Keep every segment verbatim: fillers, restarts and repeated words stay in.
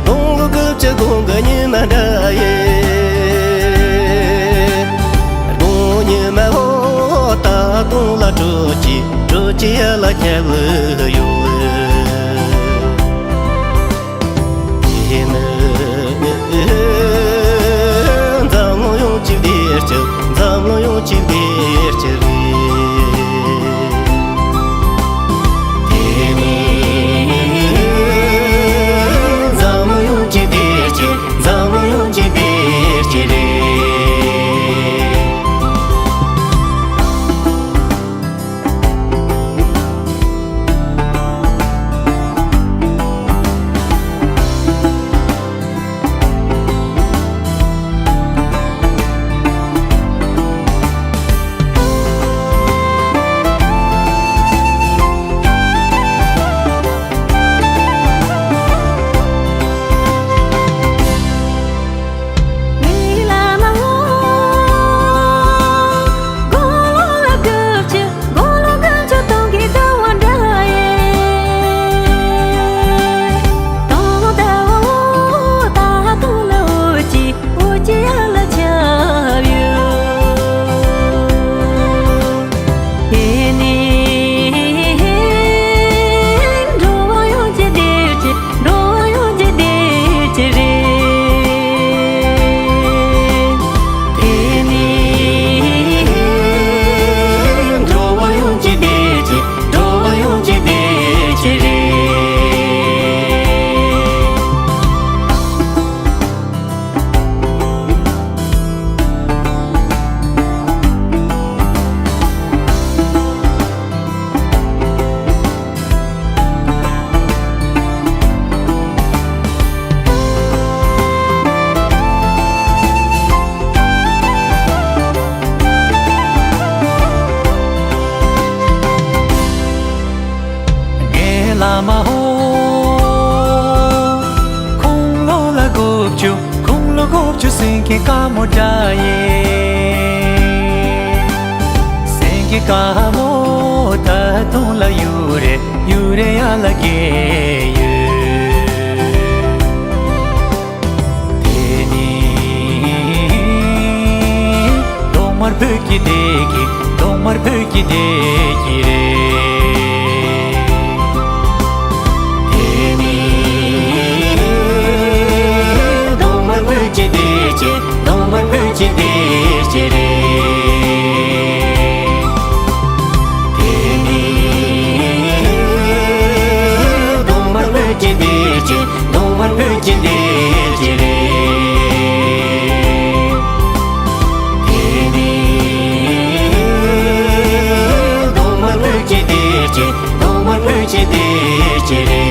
དགུང་ལོ་དགུ་བཅུ་དགུང་གི་ཉི་མ་འདྲ་ཡི། དགུང་ཉི་མ་འོ་ད་དུང་ལ་དྲོ་སྐྱིད་དྲོ་སྐྱིད་ཡར་ལ་ཁྱབ་ཡོད། དེ་ནི་འཛམ་གླིང་ཡོངས་ཀྱི་བདེ་སྐྱིད། འཛམ་གླིང་ཡོངས་ཀྱི་བདེ་སྐྱིད་རེད། དེ་ནི་འཛམ་གླིང་ཡོངས་ཀྱི་བདེ་སྐྱིད། འཛམ་གླིང་ཡོངས་ཀྱི་བདེ་སྐྱིད་རེད། རྒན་བླ་མ་ཧོ། དགུང་ལོ་ལ་དགུ་བཅུ། དགུང་ལོ་དགུ་བཅུ་སེང་གེ་དཀར་མོ་འདྲ་ཡི། སེང་གེ་དཀར་མོ་ད་དུང་ལ་གཡུ་རལ་གཡུ་རལ་ཡར་ལ་རྒྱས་ཡོད། དེ་ནི་ཐོག་མར་བོད་ཀྱི་བདེ་སྐྱིད། ཐོག་མར་བོད་ཀྱི་བདེ་སྐྱིད་རེད། དེ་ནི་ཐོག་མར་བོད་ཀྱི་བདེ་སྐྱིད། ཐོག་མར་བོད་ཀྱི་བདེ་སྐྱིད་རེད། དེ་ནི་ཐོག་མར་བོད་ཀྱི་བདེ་སྐྱིད། ཐོག་མར་བོད་ཀྱི་བདེ་སྐྱིད་རེད། དེ་ནི་ཐོག་མར་བོད་ཀྱི་བདེ་སྐྱིད། ཐོག་མར་བོད་ཀྱི་བདེ་སྐྱིད་རེད།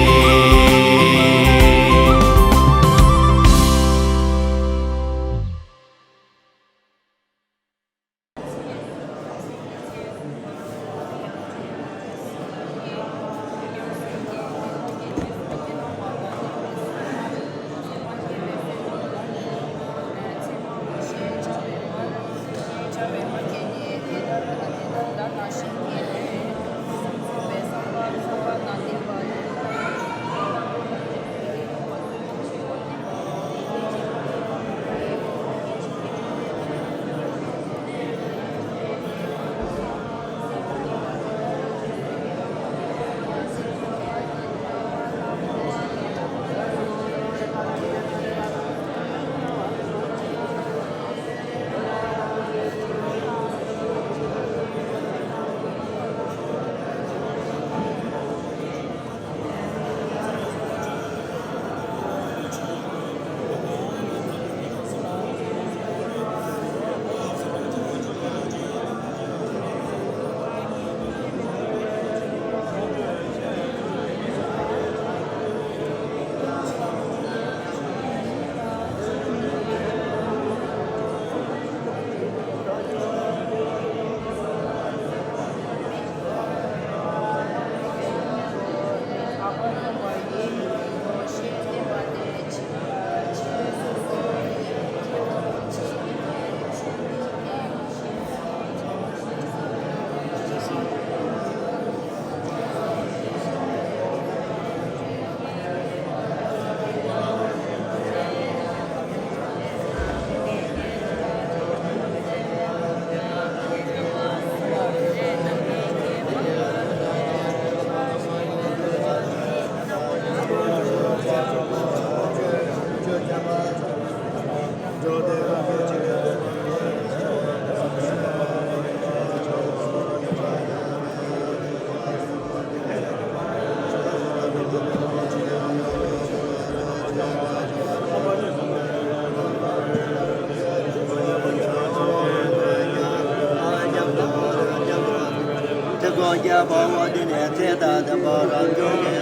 རྒྱལ་བ་འོ་དེ་ནས་ཚེ་དང་ལྡན་པ་རང་བྱུང་གི་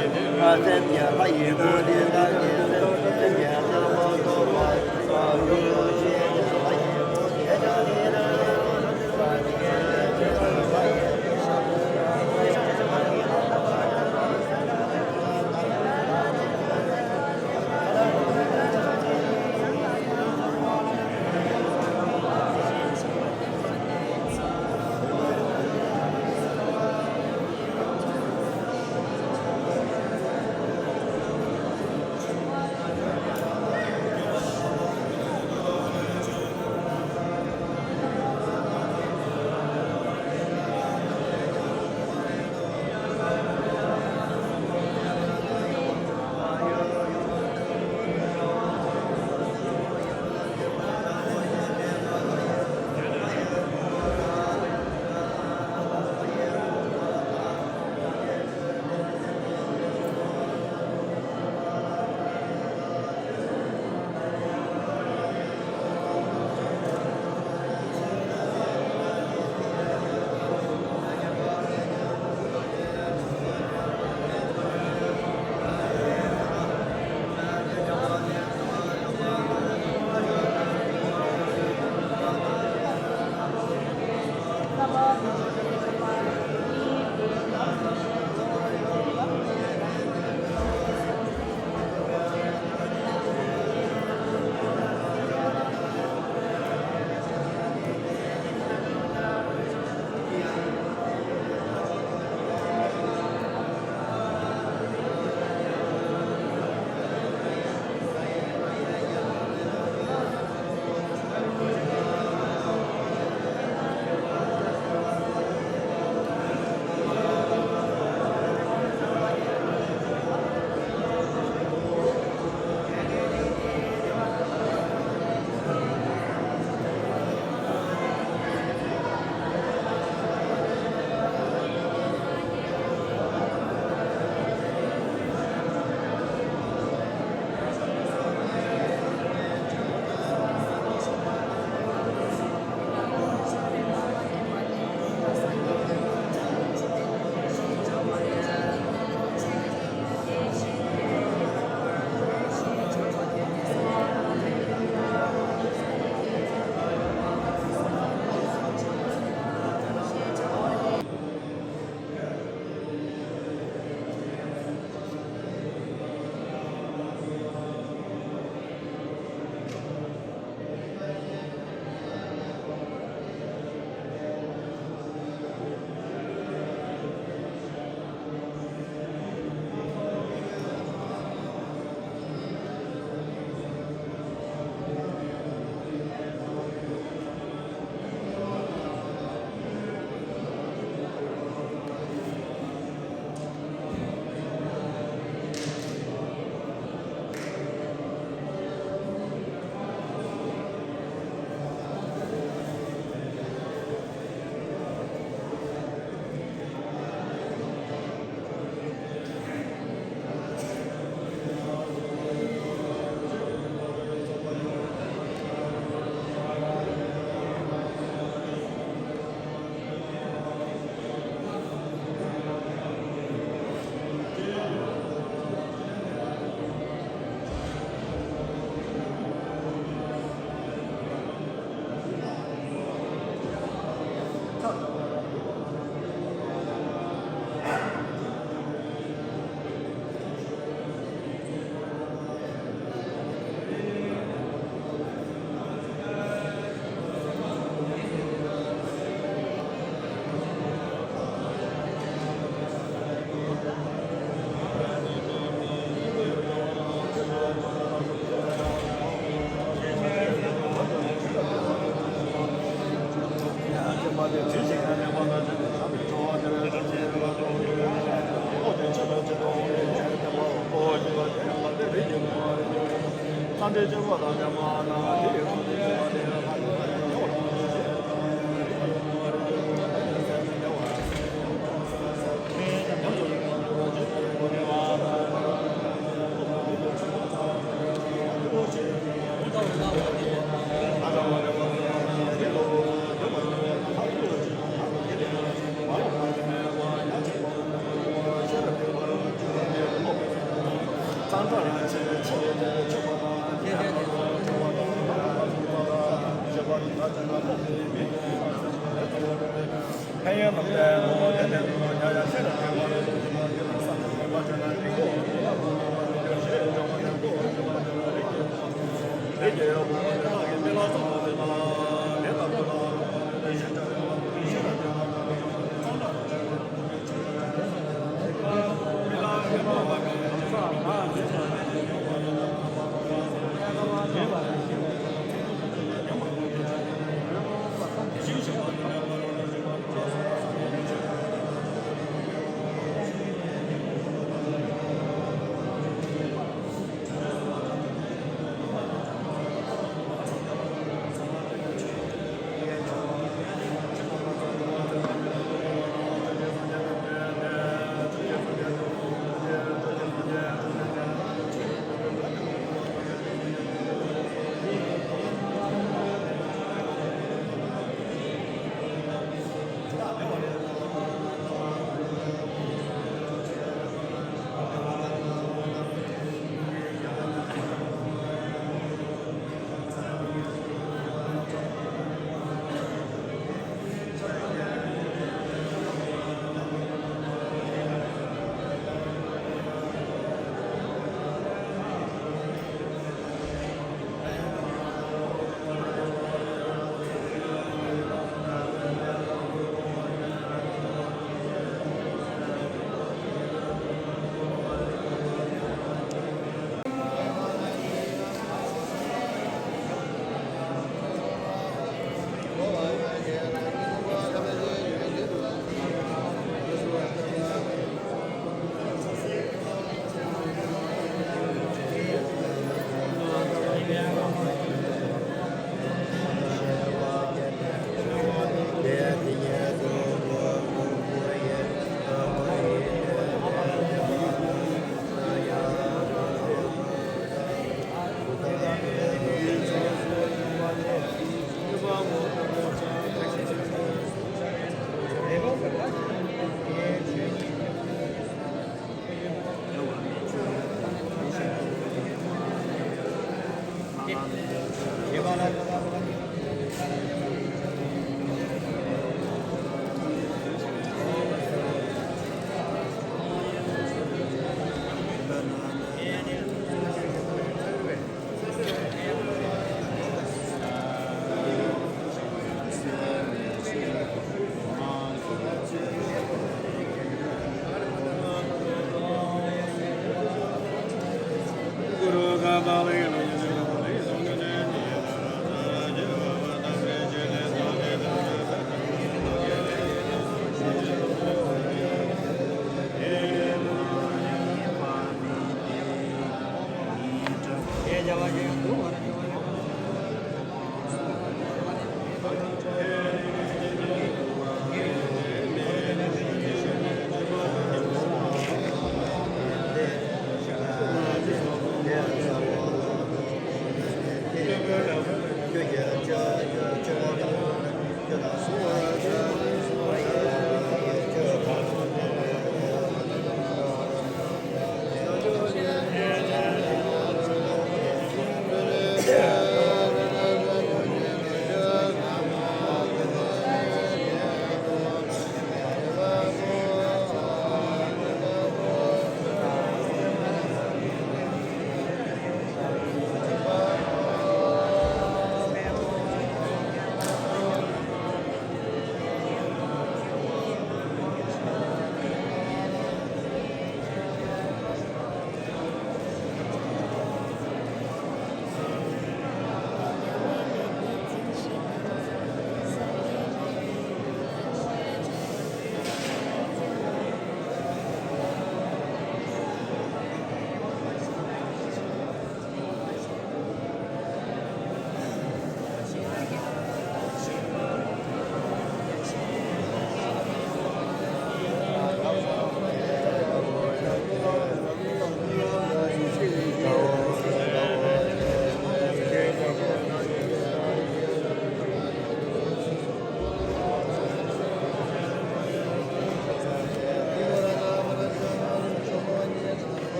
སེམས་ཀྱི་ལྷ་ཡི་སྐུ་དེ་དག་གི་སེམས་ཀྱི་རྩ་བ་རྟོགས་པ་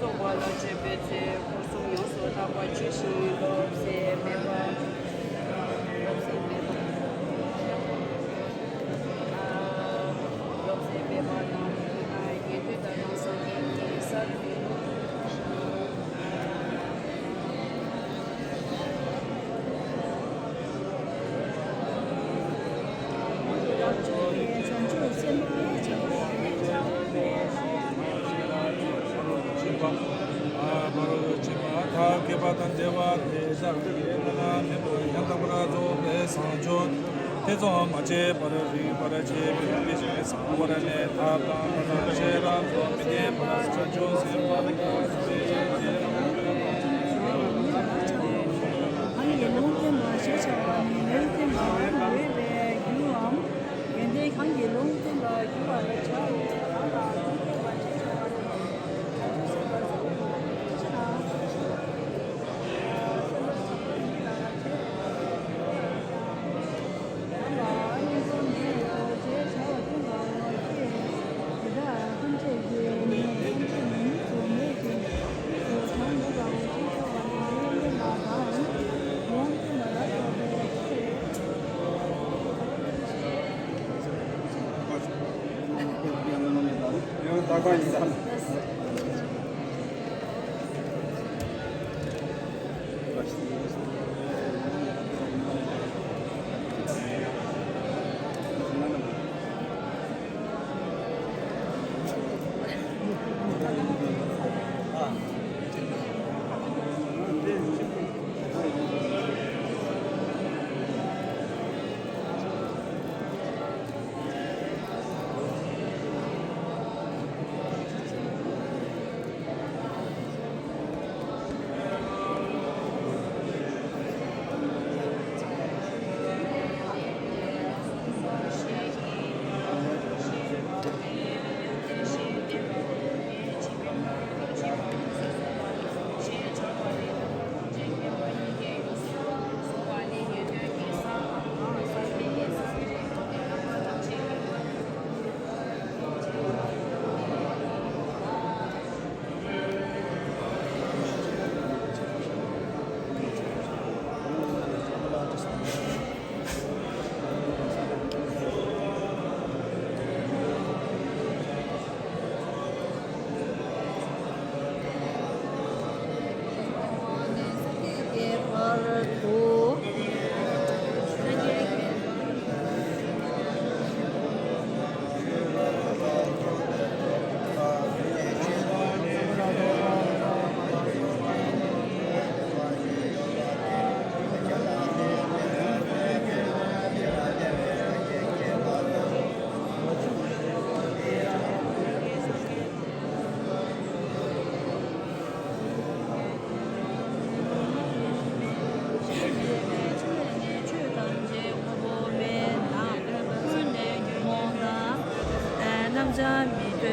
སོགས་པ་ལ་སྤྱོད་པའི་ཚེ་འཁོར་གསུམ་ཡོངས་སུ་དག་པར་བྱས་ཤིང་སློབ་ཚན་སྤེལ་བ། སློབ་ཚན་སྤེལ་བ། སློབ་ཚན་སྤེལ་བ་དང་། ཉན་ཐོས་དག་དང་སངས་རྒྱས་ཀྱི་ས་རུ། ཐབས་མཁས་པ་དང་བདེ་བ་དེ་དག་གིས་བླ་ན་མེད་པ་ཡང་དག་པར་རྫོགས་པའི་བཟང་སྤྱོད་ཐེ་ཚོམ་མ་བྱས་པར་རིག་པར་བྱེད་པའི་དེ་བཞིན་གསང་བར་གནས་ཐབས་དང་། ཐབས་དང་ཤེས་རབ་ཀྱིས་མི་བསྐྱོད་པར་བྱང་ཆུབ་སེམས་དཔའ་ཐམས་ཅད་གང་གིས་ལུང་བསྟན་པ་ཞེས་བྱ་བ་ནི་ལུང་བསྟན་པར་མི་འོས་པའི་རྒྱུའམ། ཡོན་ཏན་གང་གིས་ལུང་བསྟན་པར་འགྱུར་བར་བྱའོ། གང་ལ་ལུང་བསྟན་པ་ཞེས་བྱ་བ་ནི། བྱང་ཆུབ་སེམས་དཔའ་ཚོགས་ཀྱི་ཕྱིར་ན། སེམས་པ་བྱང་བ་ཉིད་ལ་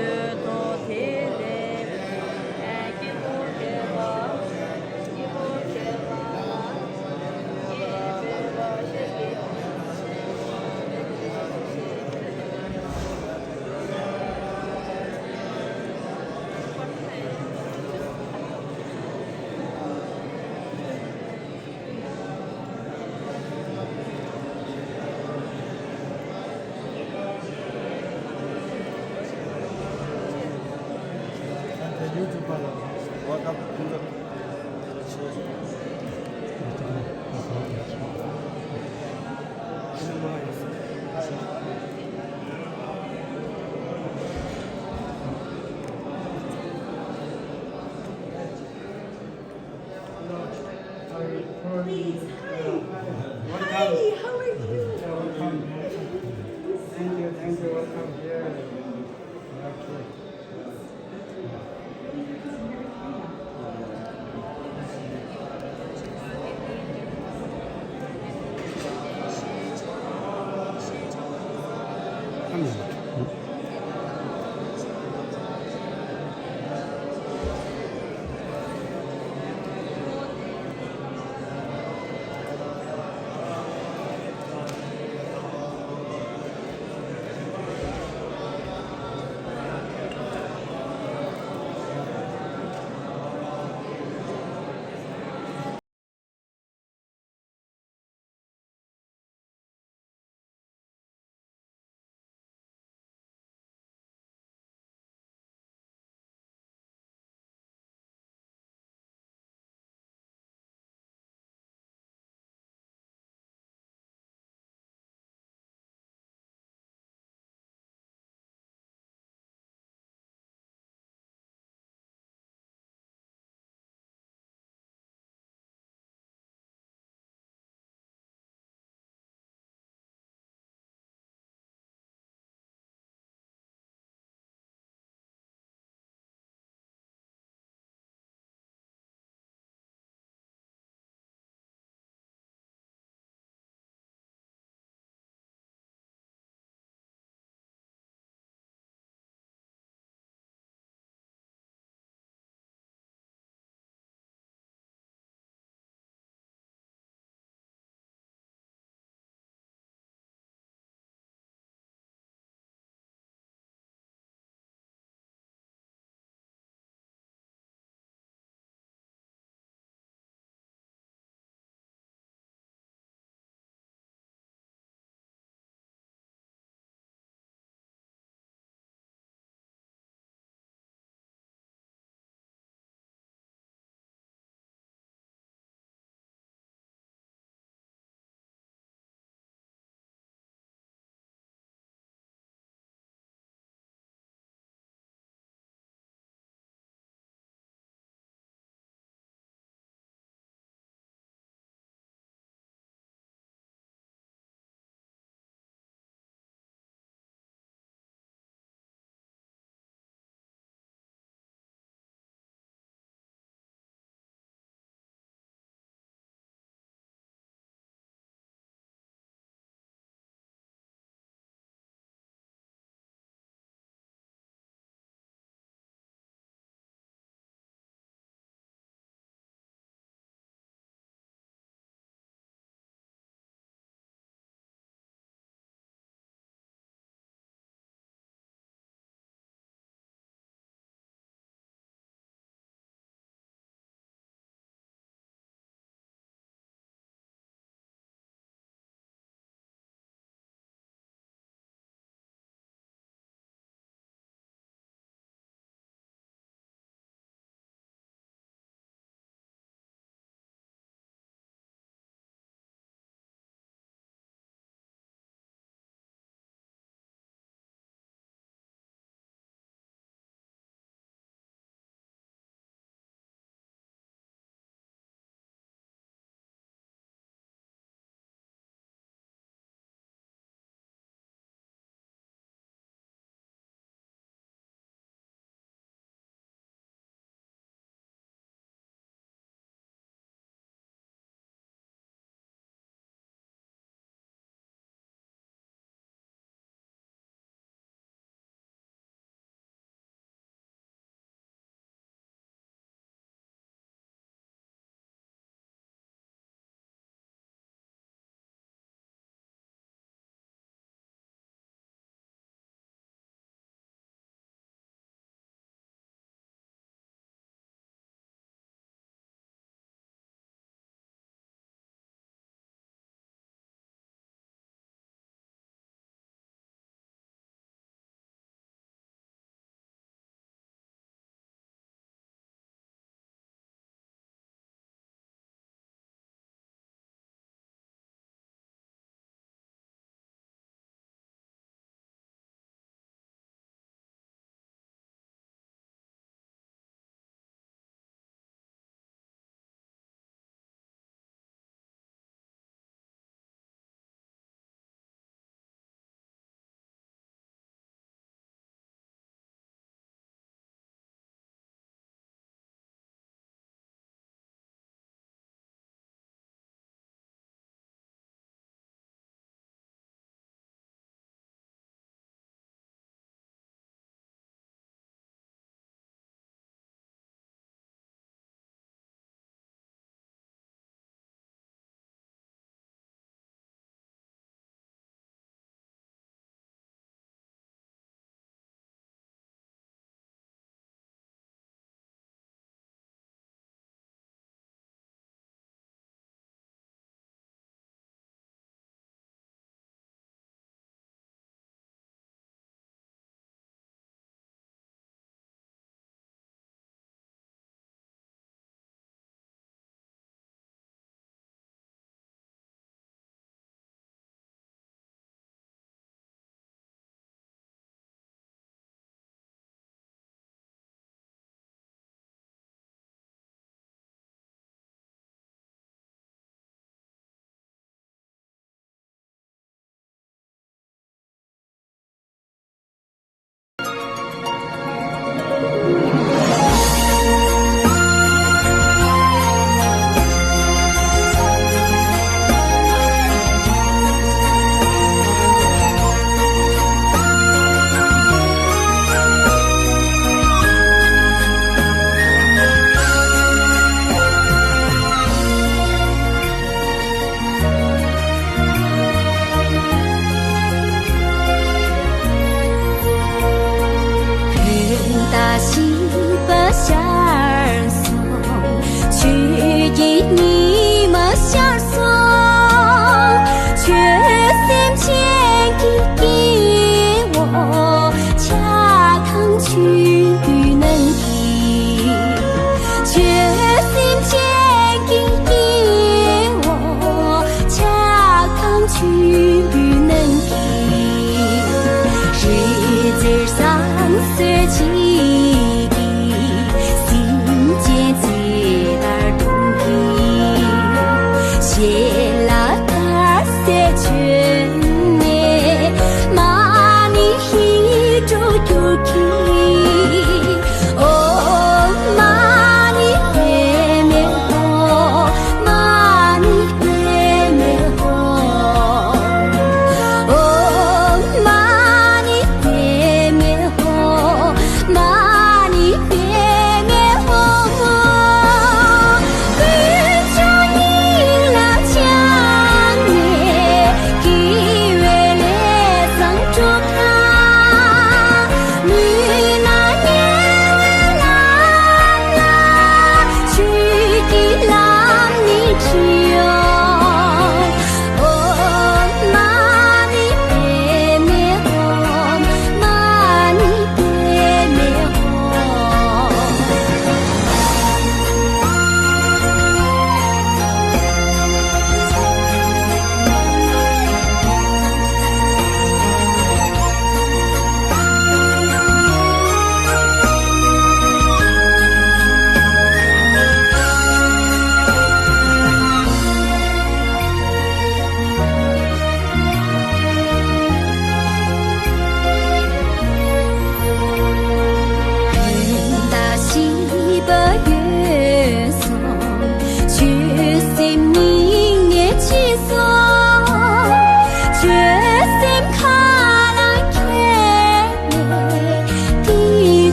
དད་པ་དང་། Welcome. Hi, how are you? Yeah, welcome. Thank you, thank you. Welcome here. Okay.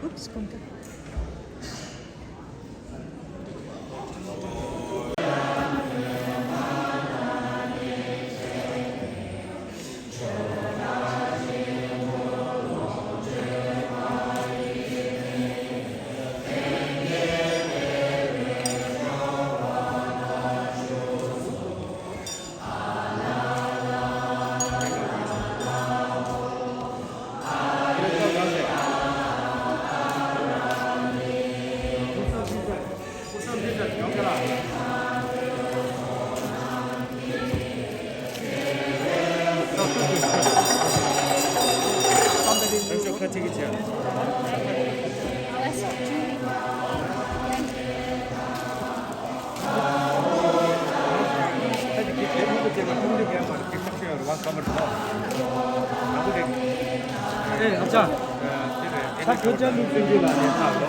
Oops, kontak. ཨེ་ཨ་ཅག་ད་ཁྱོད་ཅག་ལུག་བཙན་གྱི་ལ་ནས་ཐག་ལོ།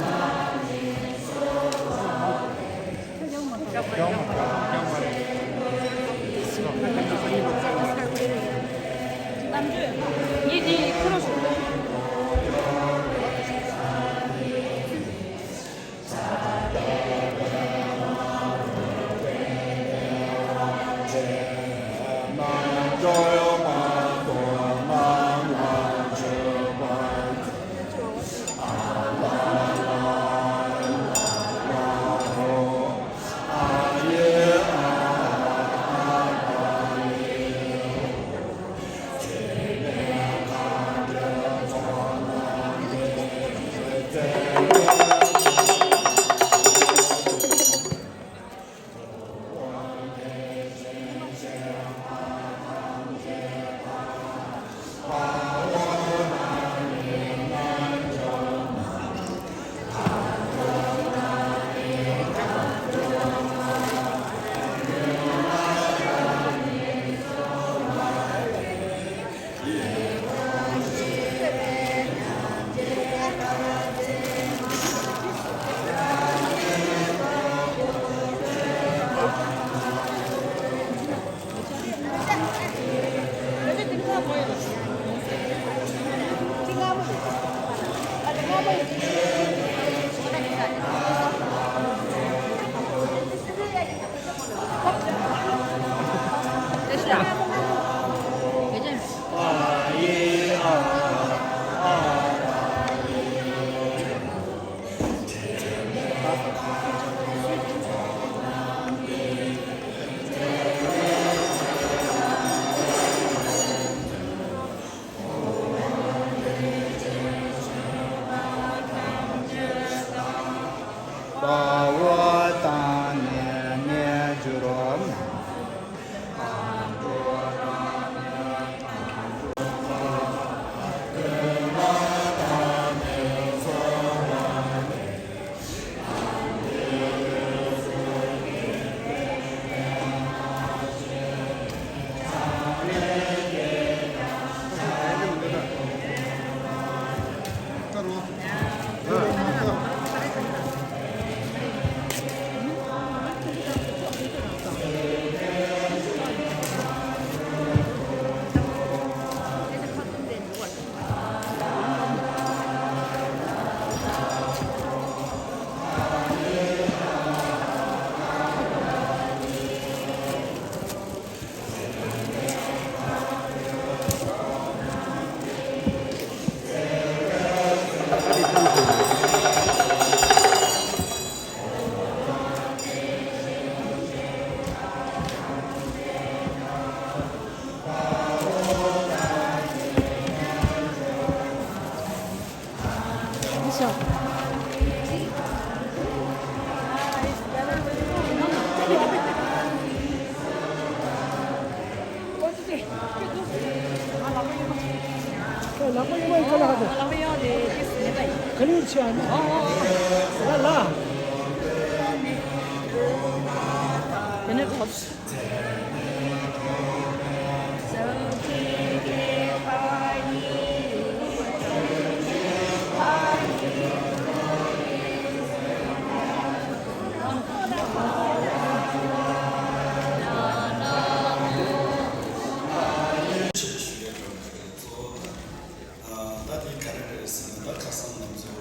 ད་དེ་ག་རེ་རེད་ཟེར་ན། ད་ཁ་སང་ང་ཚོ་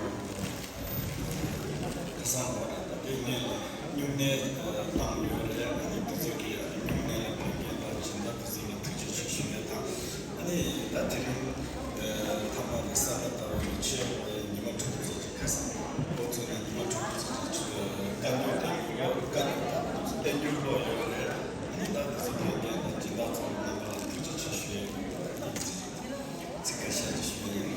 ཁ་སང་ལོ་རེད། ད་དེ་ངས་སྨྱུང་གནས་བཏང་ཡོད་རེད། ཨ་ནི་དེ་ཚོ་གི་ཨ་ནི་སྨྱུང་གནས་ལ་ཕེབས་མཁན་དང་སྦྱིན་བདག་དེ་ཚོ་ལ་ཐུགས་རྗེ་ཆེ་ཞུ་ཡས་དང་། ཨ་ནི་ད་དེ་རིང་ཐ་མ་ནས་ས་ག་ཟླ་བ་ནས་ཕྱི་ལོགས་ཉི་མ་དྲུག་ཙམ་ཅིག་ཁ་སང་འགོ་བཙུགས་ནས་ཉི་མ་དྲུག་ཙམ་ཅིག་བཀའ་འགྱུར་དེ་བཀའ་འགྱུར་དང་དེ་ཚོ་བསྟན་འགྱུར་ཀློག་ཡོད་རེད། ཨ་ནི་ད་དེ་ཚོ་ཕེབས་མཁན་དང་སྦྱིན་བདག་ཚང་མ་རྣམ་པ་ལ་ཐུགས་རྗེ་ཆེ་ཞུ་ཡས་ཡིན། ཚིག་ཁ་ཤས་ཅིག་ཞུ་ཡ་ཡིན།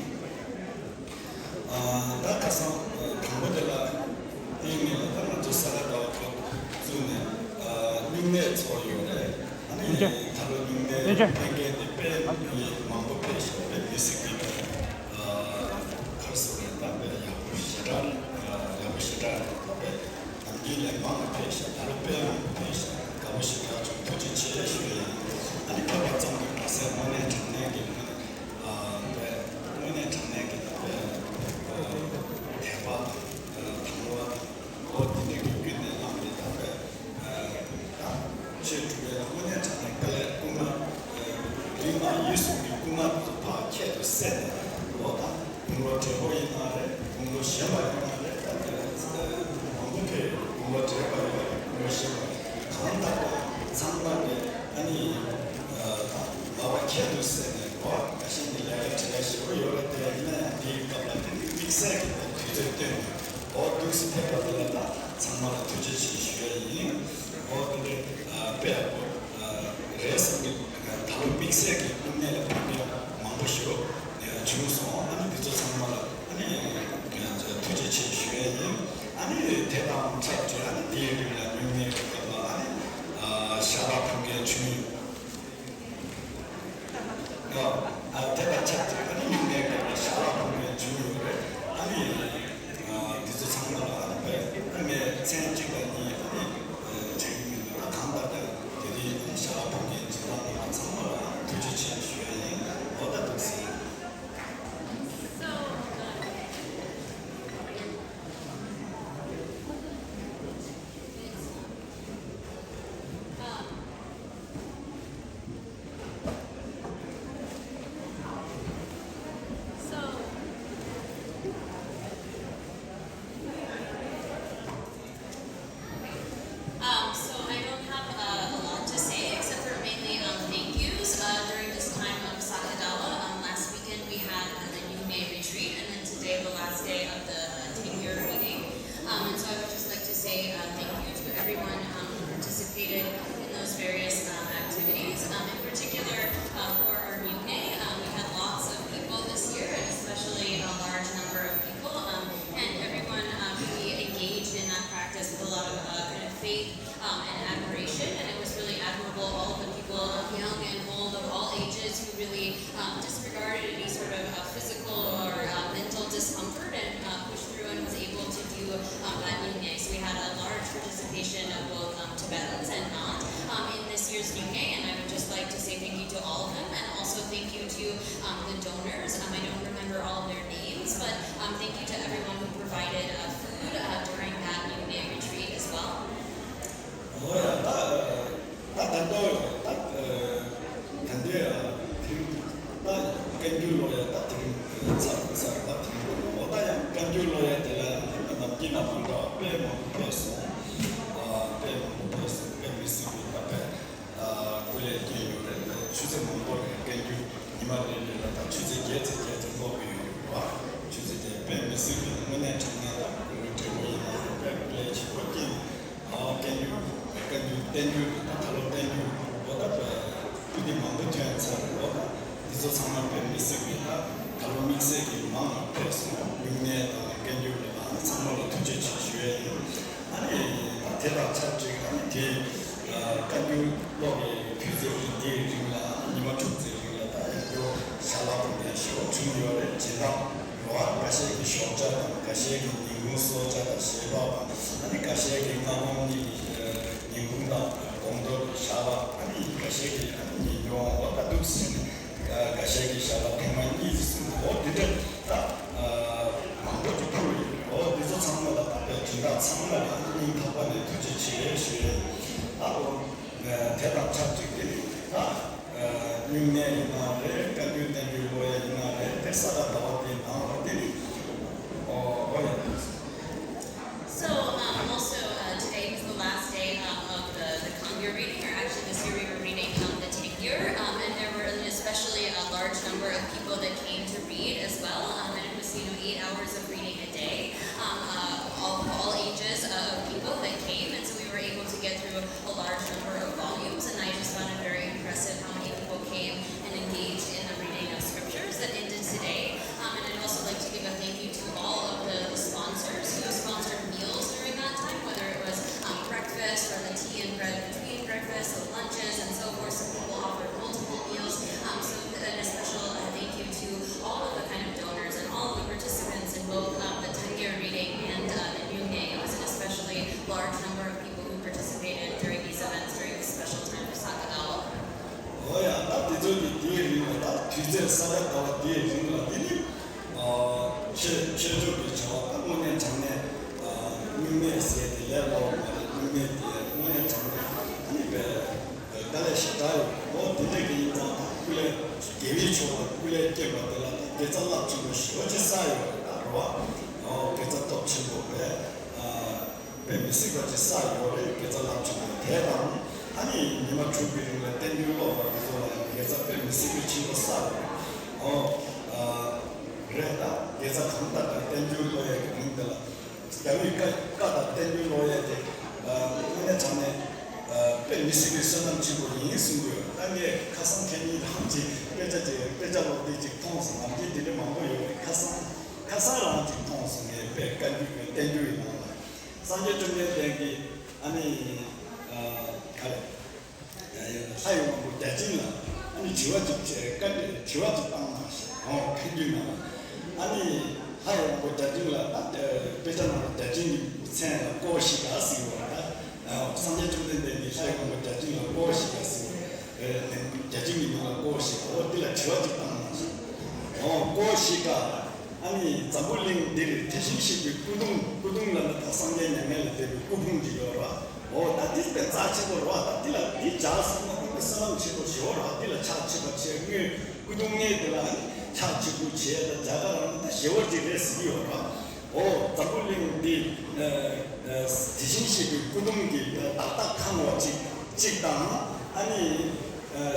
ཨ། ད་ཁ་སང་དང་པོ་དེ་ལ་དེའི་ངོས་ལ་ད་ང་ཚོ་ས་ག་ཟླ་བ་ཐོག་བཙུགས་ནས་ཨ་སྨྱུང་གནས་ཚོགས་ཡོད་རེད། ཨ་ནི་ཡིན་གཅིག་ད་ལོ་སྨྱུང་གནས་ཡིན་གཅིག་ཕེབས་མཁན་དེ་དཔེ་མི་མང་པོ་ཕེབས་ཤག་དཔེ་མི་སྲིད་ཀྱི་ཨ་ག་རེ་ཟེར་དགོས་རེད། ད་དཔེ་ཡག་པོ་ཞེ་དྲག་ཡག་པོ་ཞེ་དྲག་རེད། ད་དཔེ་ནམ་རྒྱུན་ལས་མང་ང་ཕེབས་ཤག་ད་ལོ་དཔེ་མང་པོ་ཕེབས་ཤག་དགའ་པོ་ཞེ་དྲག་བྱུང་། ཐུགས་རྗེ་ཆེ་ཞུ་ཡ་ཡིན། ཨ་ནི་ཕེབས་པ་ཙམ་གྱིས་མ་ཟད་དངོས་གནས་དྲང་གནས་ཀྱི་དངོས་གནས་དྲང་གནས་ཀྱི་ད་དཔེ་ དགུང་ལོ་བགྲེས་པོ་ཡིན་ན་རེད། དགུང་ལོ་གཞོན་པ་ཡིན་ན་རེད། ད་དེ་ལ་མང་པོ་ཕེབས། དགུང་ལོ་བགྲེས་པ་ཡིན་ན་རེད། དགུང་ལོ་གཞོན་པ་གང་ལྟར་ཡང་ཚང་མ་གི་ཨ་ནི་ལག་པ་འཁྱེར་འདུག་ཟེར་ནས་གོ། ཁ་ཤས་ནི་ལས་ཀ་བྲེལ་བ་ཞེ་པོ་ཡོད་རེད། དེ་ཡིན་ན་ཡང་དེའི་སྐབས་ལ་དེ་ནི་དམིགས་བསལ་གྱི་དུས་ཚོད་བཏོན་ནས་གོ། འདུག་སེ་ཕེབས་པ་དེ་ལ་ད་ཚང་མ་ལ་ཐུགས་རྗེ་ཆེ་ཞུ་ཡ་ཡིན། གོ། དེ་ནི་དཔེ་ཡག་པོ་རེད་བསམ་གྱི། ད་ལོ་དམིགས་བསལ་གྱི་དངོས་གནས་ལ་ཕན་ཐོགས་མང་པོ་ཞིག་བྱུང་སོང་། ཨ་ནི་འདི་ཚོ་ཚང་མ་ལ་ཨ་ནི་ཐུགས་རྗེ་ཆེ་ཞུ་ཡ་ཡིན། ཨ་ནི་དེ་དང་ཆབས་ཅིག་ཨ་ནི་དེའི་རིང་ལ་ཉུང་ཉུང་གི་སྐབས་ལ་ཨ་ནི་ཞལ་ལག་ཕུལ་མཁན་བྱུང་ཡོད། ཨ་དེ་དང་ཆབས་ཅིག་ཨ་ནི་ཉུང་ཉུང་གི་སྐབས་ལ་ཞལ་ལག་ཕུལ་མཁན་བྱུང་ཡོད་རེད། ཨ་ནི། འདི་ཚོ་ཚང་མ་ལ་ཨ་ནི་ངས་མཚན་གཅིག་དང་གཉིས་ཨ་ནི་བྱེད་ཀྱི་མི་འདུག་ད་གང་ལྟར་ཀྱང་དེ་རིང་ཞལ་ལག་ཕུལ་མཁན་སྦྱིན་བདག་རྣམ་པ་ཚང་མ་ལ་ཐུགས་རྗེ་ཆེ་ཞུ་ཡ་ཡིན། འོ་ད་འདུག་ཟེར། Um, so I don't have uh, a lot to say except for mainly um, thank yous. Uh, during this time of Sakadawa, um, last weekend we had uh, the New May retreat, and then today the last day of the uh, Tengyur reading. Um, and so I would just like to say uh, thank you to everyone um, who participated in those various um, activities. Um, in particular, uh, for our New May, um, we had lots of people this year, and especially a large number of people. Um, and everyone um, really engaged in that practice with a lot of uh, kind of faith um, and admiration. And it was really admirable, all of the people, um, young and old, of all ages, who really um, disregarded any sort of uh, physical or uh, mental discomfort and uh, pushed through and was able to do um, that Nyingme. So we had a large participation of both um, Tibetans and not um, in this year's Nyingme. And I would just like to say thank you to all of them, and also thank you to um, the donors. Um, I don't remember all of their names, but um, thank you to everyone who provided uh, food uh, during that Nyingme retreat as well. འོ་ཡ་ད། ད་ད་ལྟ་ད་ད་འདི་ཡ་དེ་རིང་ད་བཀའ་འགྱུར་ཀློག་ཡ་ད་དེ་རིང་ཚར་ཚར་ད་དེ་རིང་འོ་ད་ཡང་བཀའ་འགྱུར་ཀློག་ཡ་དེ་ལ་ཡང་ནམ་རྒྱུན་ནང་མ་འདྲ་བ་དཔེ་མང་པོ་ཕེབས་སོང་། ཨ་དཔེ་མང་པོ་ཕེབས་སོང་། དཔེ་མི་སྲིད་པའི་ད་དཔེ་སྐུ་ལས་བསྐྱོན་ཡོད་རེད། ཆུ་ཚོད་མང་པོ་རེད། བཀའ་འགྱུར་ཉི་མ་རེ་རེ་ལ་ད་ཆུ་ཚོད་བརྒྱད་ཙམ་བརྒྱད་ཙམ་ཀློག་གི་ཡོད་རེད་བ། ཆུ་ཚོད་བརྒྱད་དཔེ་མི་སྲིད་པའི་དངོས་གནས་དྲང་གནས་ད་བཀའ་འགྱུར་བྲིས་པ་ཡིན་ན་དཔེ་སྐུ་ལས་ཆེན་པོ་བསྐྱོན། ཨ་བསྟན་འགྱུར། བསྟན་འགྱུར། བསྟན་འགྱུར་ད་ད་ལོ་བསྟན་འགྱུར་ལོ་ད་སྤུས་དེ་མང་པོ་ཐོན་ཚར་ལོ་ད། འདི་ཚོ་ཚང་མ་དཔེ་མི་སྲིད་པའི་ད་ད་ལོ་དམིགས་བསལ་གྱི་མང་ང་ཕེབས་སོང་། ཉུང་གནས་དང་བསྟན་འགྱུར་ལ་ཚང་མ་ལ་ཐུགས་རྗེ་ཆེ་ཞུ་ཡ་ཡིན། ཨ་ནི་ད་དེ་དང་ཆབས་ཅིག་ཨ་ནི་དེ་བཀའ་འགྱུར་ཀློག་པའི་དུས་ཚོད་འདིའི་རིང་ལ་ཉི་མ་དྲུག་ཙམ་རིང་ལ་ད་ཡང་སྐྱོ་ཞལ་ལག་པ་ནས་ཞོ་བྱུང་ཡོད་རེད། སྦྱིན་བདག་ཡོད་ཨ། འགའ་ཤས་ཀྱིས་ཞོགས་ཇ་དང་། འགའ་ཤས་ཀྱིས་ཉིན་གུང་གསོལ་ཇ་དང་ཞལ་པག་དང་། ཨ་ནི་འགའ་ཤས་ཀྱིས་སྔ་དགོང་གཉིས་ཀྱི་ཉིན་གུང་དང་དགོང་དྲོ་གི་ཞལ་པག་ཨ་ནི་འགའ་ཤས་ཀྱིས་ཨ་ནི་ཉིན་གུང་འོ་ད་འདུག་ཟིན། འགའ་ཤས་ཀྱིས་ཞལ་པག་ཐེངས་མ་གཉིས་ཙམ་གསུམ་འོ་དེ་འདྲ་ད་མང་པོ་ཅིག་ཕུལ་ཡོད། འོ་དེ་ཚོ་ཚང་མ་ལ་ད་ལྟའི་སྦྱིན་བདག་ཚང་མ་ལ་ཨ་ནི་སྙིང་ཐག་པ་ནས་ཐུགས་རྗེ་ཆེ་ཞུ་ཡ་ཡིན། ད་འོ་དེ་དང་ཆབས་ཅིག་དེ་ནི་ད། སྨྱུང་གནས་ཡིན་ན་རེད། བཀའ་འགྱུར་བསྟན་འགྱུར་ཀློག་ཡ་ཡིན་ན་རེད། དེ་ས་ག་ཟླ་བ་དེའི་ནང་ལ་དེ་ནི་ཨོ་ཨོ་ཡ། So um, also uh, today was the last day um, of the, the Kangyur reading, or actually this year we were reading um, the Tengyur, um, and there were an especially a large number of people that came to read as well, um, and it was you know eight hours of reading a day, um, uh, all, all ages of people that came, and so we were able to get through a large number of volumes, and I just found it very impressive how many people came and engaged in the reading of scriptures that ended today. Um, and I'd also like to give a thank you to all of the, the sponsors who sponsored meals during that time, whether it was um, breakfast or the tea and bread between breakfast, so lunches and so forth. Some people offered multiple meals. Um, so a special uh, thank you to all of the kind of donors and all of the participants in both um, the Tangir reading and uh, the New May. It was an especially large number of people who participated during these events during this special time of Sakadawa. འོ་ཡ། ད་དེ་ཚོ་གི་དེའི་རིང་ལ་ད་དུས་ཚོད་ས་ག་ཟླ་བ་དེའི་རིང་ལ་དེ་ནི་ཆོས་ཆོས་ཕྱོགས་ཀྱི་བྱ་བ་ད་དངོས་གནས་དྲང་གནས་དངོས་གནས་ཟེར་དེ་ལས་ལོག་མ་རེད། དངོས་གནས་དེ་དངོས་གནས་དྲང་གནས་ཨ་ནི་པའི་དཀའ་ལས་ཞེ་དྲག་ཡོད། འོ་དེ་འདྲ་གི་ཡིན་ཙང་ད་སྐུ་ལས་དགེ་བའི་ཕྱོགས་ལ་སྐུ་ལས་སྐྱེས་པ་དེ་ལ་ད། དགེ་རྩ་རླབས་ཆེན་པོ་ཞེ་པོ་ཅིག་བསགས་ཡོད་རེད་ད་རེད་བ། ཨོ་དགེ་རྩ་སྟོབས་ཆེན་པོ་བས། དཔེ་མི་སྲིད་པ་ཅིག་བསགས་ཡོད་རེད། དགེ་རྩ་རླབས་ཆེན་པོ་དེ་དང་ཨ་ནི་ཉི་མ་དྲུག་གི་རིང་ལ་བསྟན་འགྱུར་ཀློག་པ་འདི་ཚོ་ལ་ཡང་དགེ་རྩ་དཔེ་མི་སྲིད་པའི་ཆེན་པོ་བསགས་ཡོད་རེད། ཨོ་རེད་ད། དགེ་རྩ་གང་ལྟར་ཀྱང་བསྟན་འགྱུར་ཀློག་ཡས་ཀྱི་རིང་འདི་ལ། རྒྱ་མིས་བཀའ་བཀའ་དང་བསྟན་འགྱུར་ཀློག་ཡས་དེ་དངོས་གནས་དྲང་གནས་དཔེ་མི་སྲིད་པའི་བསོད་ནམས་ཆེན་པོ་ཡིན་གསུང་གི་ཡོད། ད་ངས་ཁ་སང་ཁ་ཉིན་རང་གི་དཔེ་ཆ་དེ་དཔེ་ཆ་ཀློག་དེ་ཅིག་མཐོང་སོང་། ནམ་རྒྱུན་དེ་འདྲ་མང་པོ་ཡོད་རེད། ཁ་སང་ཁ་སང་རང་ཅིག་མཐོང་སོང་། ངས་དཔེ་བཀའ་འགྱུར་གྱི་བསྟན་འགྱུར་ཡི་ནང་ལ་སངས་རྒྱས་བཅོམ་ལྡན་འདས་ཀྱིས་ཨ་ནི་ག་རེ། ལྷ་ཡི་དབང་པོ་བརྒྱ་བྱིན་ལ་ཨ་ནི་དྲི་བ་ཅིག་བྱས། བཀའ་འདྲི་དྲི་བ་ཅིག་བཏང་གནང་ཞེས། ཨོ་ཁ་རྒྱུན་ནང་ཨ་ནི་ལྷ་ཡི་དབང་པོ་བརྒྱ་བྱིན་ལ་ད་དཔེ་ཆ་ནང་ལ་བརྒྱ་བྱིན་གྱི་མཚན་ལ་བསྐོར་ཞིག་ག་ཟེར་བ་ད། སངས་རྒྱས་བཅོམ་ལྡན་འདས་ཀྱིས་ལྷ་ཡི་དབང་པོ་བརྒྱ་བྱིན་ལ་བསྐོར་ཞིག་ག་ཟེར་བ། བརྒྱ་བྱིན་གྱི་མིང་ལ་བསྐོར་ཞིག་ཨོ་དེ་ལ་དྲི་བ་ཅིག་བཏང་གནང་ཞེས། ཨོ་བསྐོར་ཞིག་ག་ཨ་ནི་འཛམ་བུ་གླིང་འདིར་དེ་བཞིན་གཤེགས་པའི་སྐུ་གདུང་། སྐུ་གདུང་ལབ་ན་ད་སངས་རྒྱས་མྱ་ངན་ལས་འདས་པའི་སྐུ་ཕུང་འདི་ཡོད་ར། འོ་ད་འདི་དཔེ་རྩ་ཆེན་པོ་ར་བ། ད་འདི་ལ་འདི་སྦྱར་སོང་ན་དཔེ་བསོད་ནམས་ཆེན་པོ་ཞེ་པོ་ར། འདི་ལ་ཕྱག་མཆོད་པ་བྱས། དངོས་སྐུ་གདུང་ལྔའི་འདི་ལ་ཨ་ནི་ཕྱག་མཆོད་པ་བྱས། ད་རྒྱ་གར་རང་ད་ཞེ་པོ་ཅིག་རེད་ཟེར་གྱི་ཡོད་ར། འོ་འཛམ་བུ་གླིང་འདི་དེ་བཞིན་གཤེགས་པའི་སྐུ་གདུང་གིས་བདག་བདག་གང་བ་ཅིག་ཅིག་དང་། ཨ་ནི་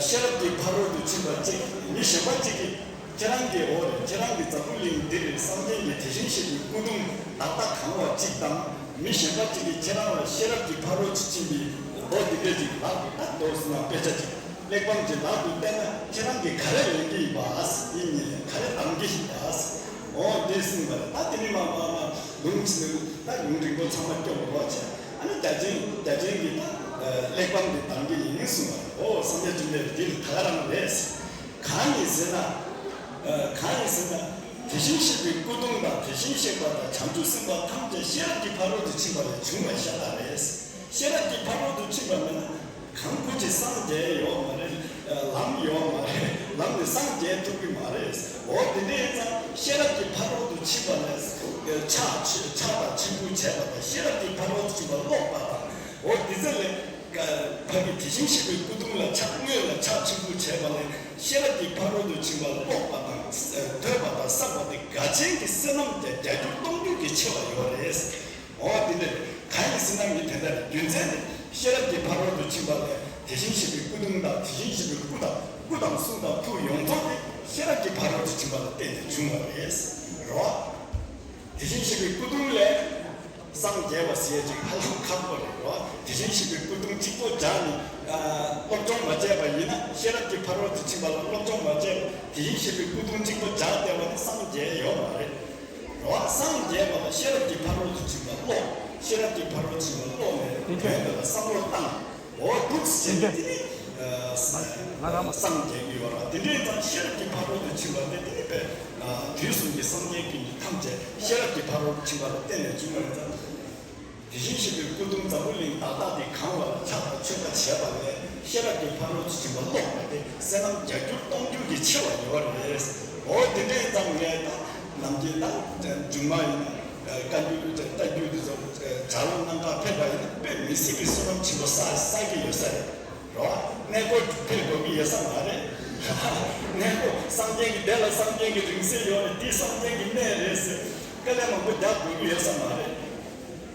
ཤེས་རབ་ཀྱི་ཕ་རོལ་ཏུ་ཕྱིན་པ་ཅིག་མི་གཞན་པ་ཅིག་གིས། ཁྱེད་རང་གི་འོ་རེད། ཁྱེད་རང་གི་འཛམ་བུ་གླིང་འདིར་སངས་རྒྱས་ཀྱི་དེ་བཞིན་གཤེགས་པའི་སྐུ་གདུང་བདག་བདག་གང་བ་གཅིག་དང་། མི་གཞན་པ་གཅིག་གིས་ཁྱེད་རང་ལ་ཤེས་རབ་ཀྱི་ཕ་རོལ་ཏུ་ཕྱིན་པའི་མདོ་འདི་འདྲ་ཅིག་ལག་ཏུ་ད་འདོགས་ཟིན་ན་དཔེ་ཆ་ཅིག་གླེགས་བམ་གྱི་ལག་ཏུ་གཏད་ན་ཁྱེད་རང་གིས་ག་རེ་ལེན་གྱི་ཡིན་པ་ཨ་ཟེར། ཡིན་ཉིད་ལས་ག་རེ་གདམ་གྱི་ཡིན་པ་ཨ་ཟེར། འོ་འདི་གསུངས་པ་རེད། ད་དེ་ནི་མ་མ་མ་ལུང་ཟིན་ད་ལུང་རིང་པོ་ཚང་མ་སྐྱོར་དགོས་པ་བྱས། ཨ་ནི་བརྒྱ་བྱིན་བརྒྱ་བྱིན་གྱིས་ད་གླེགས་བམ་འདི་གདམ་གྱི་ཡིན་གསུངས་པ་རེད། འོ་སངས་རྒྱས་བཅོམ་ལྡན་འདས་འདི་ལ་ད་ག་རང་རེད་ཟེར། གང་ཡིན་ཟེར་ན། གང་ཡིན་ཟེར་ན། དེ་བཞིན་གཤེགས་པའི་སྐུ་གདུང་དང་། དེ་བཞིན་གཤེགས་པ་དང་བྱང་ཆུབ་སེམས་དཔའ་ཐམས་ཅད་ཤེས་རབ་ཀྱི་ཕ་རོལ་ཏུ་ཕྱིན་པ་ལས་བྱུང་བའི་ཤ་སྟག་རེད། ཤེས་རབ་ཀྱི་ཕ་རོལ་ཏུ་ཕྱིན་པ་མིན་ན། གང་སྐུ་མཁྱེན་སངས་རྒྱས་ཡོད་མ་རེད། ལམ་ཡོད་མ་རེད། ལམ་ནས་སངས་རྒྱས་ཐུབ་ཀྱི་མ་རེད། འོ་དེ་འདྲ་ཡིན་ཙང་ཤེས་རབ་ཀྱི་ཕ་རོལ་ཏུ་ཕྱིན་པ་ལས་ཕྱག་ཕྱག་དང་མཆིམས་ཕུ་བྱས་པ་དང་། ཤེས་རབ་ཀྱི་ཕ་རོལ་ཏུ་ཕྱིན་པ་ཀློག་པ་དང་། འོ་དེ་ཚོ་ལས། ཕ་གི་དེ་བཞིན་གཤེགས་པའི་སྐུ་གདུང་ལ་ཕྱག་དངོས་ལ་ཕྱག་མཆིམས་ཕུ་བྱས་པ་ལས་ཤེས་རབ་ཀྱི་ཕ་རོལ་ཏུ་ཕྱིན་པ་ཀློག་པ་དང་ཐོས་པ་དང་བསགས་པ་དེ་དགའ་ཆེན་གྱི་བསོད་ནམས་དེ་བརྒྱ་འགྱུར་སྟོང་འགྱུར་གྱིས་ཆེ་བ་ཡོད་རེད། འོ་དེ་འདྲ་གང་ཡིན་ཟེར་ན་མི་དེ་འདྲ་རེད། རྒྱུ་མཚན་དེ་ཤེས་རབ་ཀྱི་ཕ་རོལ་ཏུ་ཕྱིན་པ་ལས་དེ་བཞིན་གཤེགས་པའི་སྐུ་གདུང་དང་། དེ་བཞིན་གཤེགས་པའི་སྐུ་དང་སྐུ་དང་གསུང་དང་ཐུགས་ཡོངས་རྫོགས་དེ་ཤེས་རབ་ཀྱི་ཕ་རོལ་ཏུ་ཕྱིན་པ་ལ་བརྟེན་ནས་བྱུང་བ་རེད། རོ། དེ་བཞིན་གཤེགས་པའི་སྐུ་གདུང་ལས་སངས་རྒྱས་པ་ཟེར་ཅིག་ཧ་ལམ་ཁག་པོ་རེད་རོ། དེ་བཞིན་གཤེགས་པའི་སྐུ་གདུང་གཅིག་པོ་སྦྱར་ནས་སློབ་སྦྱོང་མ་བྱས་པ་ཡིན་ན། ཤེས་རབ་ཀྱི་ཕ་རོལ་ཏུ་ཕྱིན་པ་ལ་སློབ་སྦྱོང་མ་བྱས་པ། དེ་བཞིན་གཤེགས་པའི་སྐུ་གདུང་གཅིག་པོ་སྦྱར་བསྡད་པ་ནི་སངས་རྒྱས་ཡོད་མ་རེད་རོ། སངས་རྒྱས་པ་ལ་ཤེས་རབ་ཀྱི་ཕ་རོལ་ཏུ་ཕྱིན་པ་ཀློག་ཤེས་རབ་ཀྱི་ཕ་རོལ་ཏུ་ཕྱིན་པ་ཀློག་ནས་དོན་དེ་ལ་བསམ་བློ་བཏང་། འོ་འདུག་ཟེར་ནས་དེ་ནི་སངས་རྒྱས་ཀྱི་ཡོད་ར། དེ་འདྲའི་ཙང་ཤེས་རབ་ཀྱི་ཕ་རོལ་ཏུ་ཕྱིན་པ་དེ་དེ་ནི་པས་དུས་གསུམ་གྱི་སངས་རྒྱས་ཀྱི་མི་ཐམས་ཅད་ཤེས་རབ་ཀྱི་ཕ་རོལ་ཏུ་ཕྱིན་པ་ལ་བརྟེན་ནས་བྱུང་བ་ཡིན་ཙང་། དེ་བཞིན་གཤེགས་པའི་སྐུ་གདུང་འཛམ་བུ་གླིང་བདག་བདག་དེ་གང་བ་ལ་ཕྱག་དང་མཆོད་པ་བྱས་པ་ལས་ཤེས་རབ་ཀྱི་ཕ་རོལ་ཏུ་ཕྱིན་པ་ཀློག་པ་དེ་བསོད་ནམས་བརྒྱ་འགྱུར་སྟོང་འགྱུར་གྱིས་ཆེ་བ་ཡོད་རེད། འོ་དེ་འདྲའི་ཙང་ངས་ད་ནམ་རྒྱུན་ད་མཇུག་མ་ཡིན་ན་བཀའ་འགྱུར་བཀའ་འགྱུར་དེ་ཚོ་ལྗགས་ཀློག་གནང་གར་ཕེབས་པ་ཡིན་ན་དཔེ་མི་སྲིད་པའི་བསོད་ནམས་ཆེན་པོ་བསགས་བསགས་ཀྱི་ཡོད་ས་རེད། རོ། གནས་སྐོར་ཕེབས་དགོས་ཀྱི་ཡོད་ས་མ་རེད། གནས་སྐོར་སངས་རྒྱས་ཀྱི་དེ་ལ་སངས་རྒྱས་ཀྱི་རིང་བསྲེལ་ཡོད་རེད། འདི་སངས་རྒྱས་ཀྱི་གནས་རེད་ཟེར་དཀའ་ལས་མང་པོ་རྒྱག་དགོས་ཀྱི་ཡོད་ས་མ་རེད།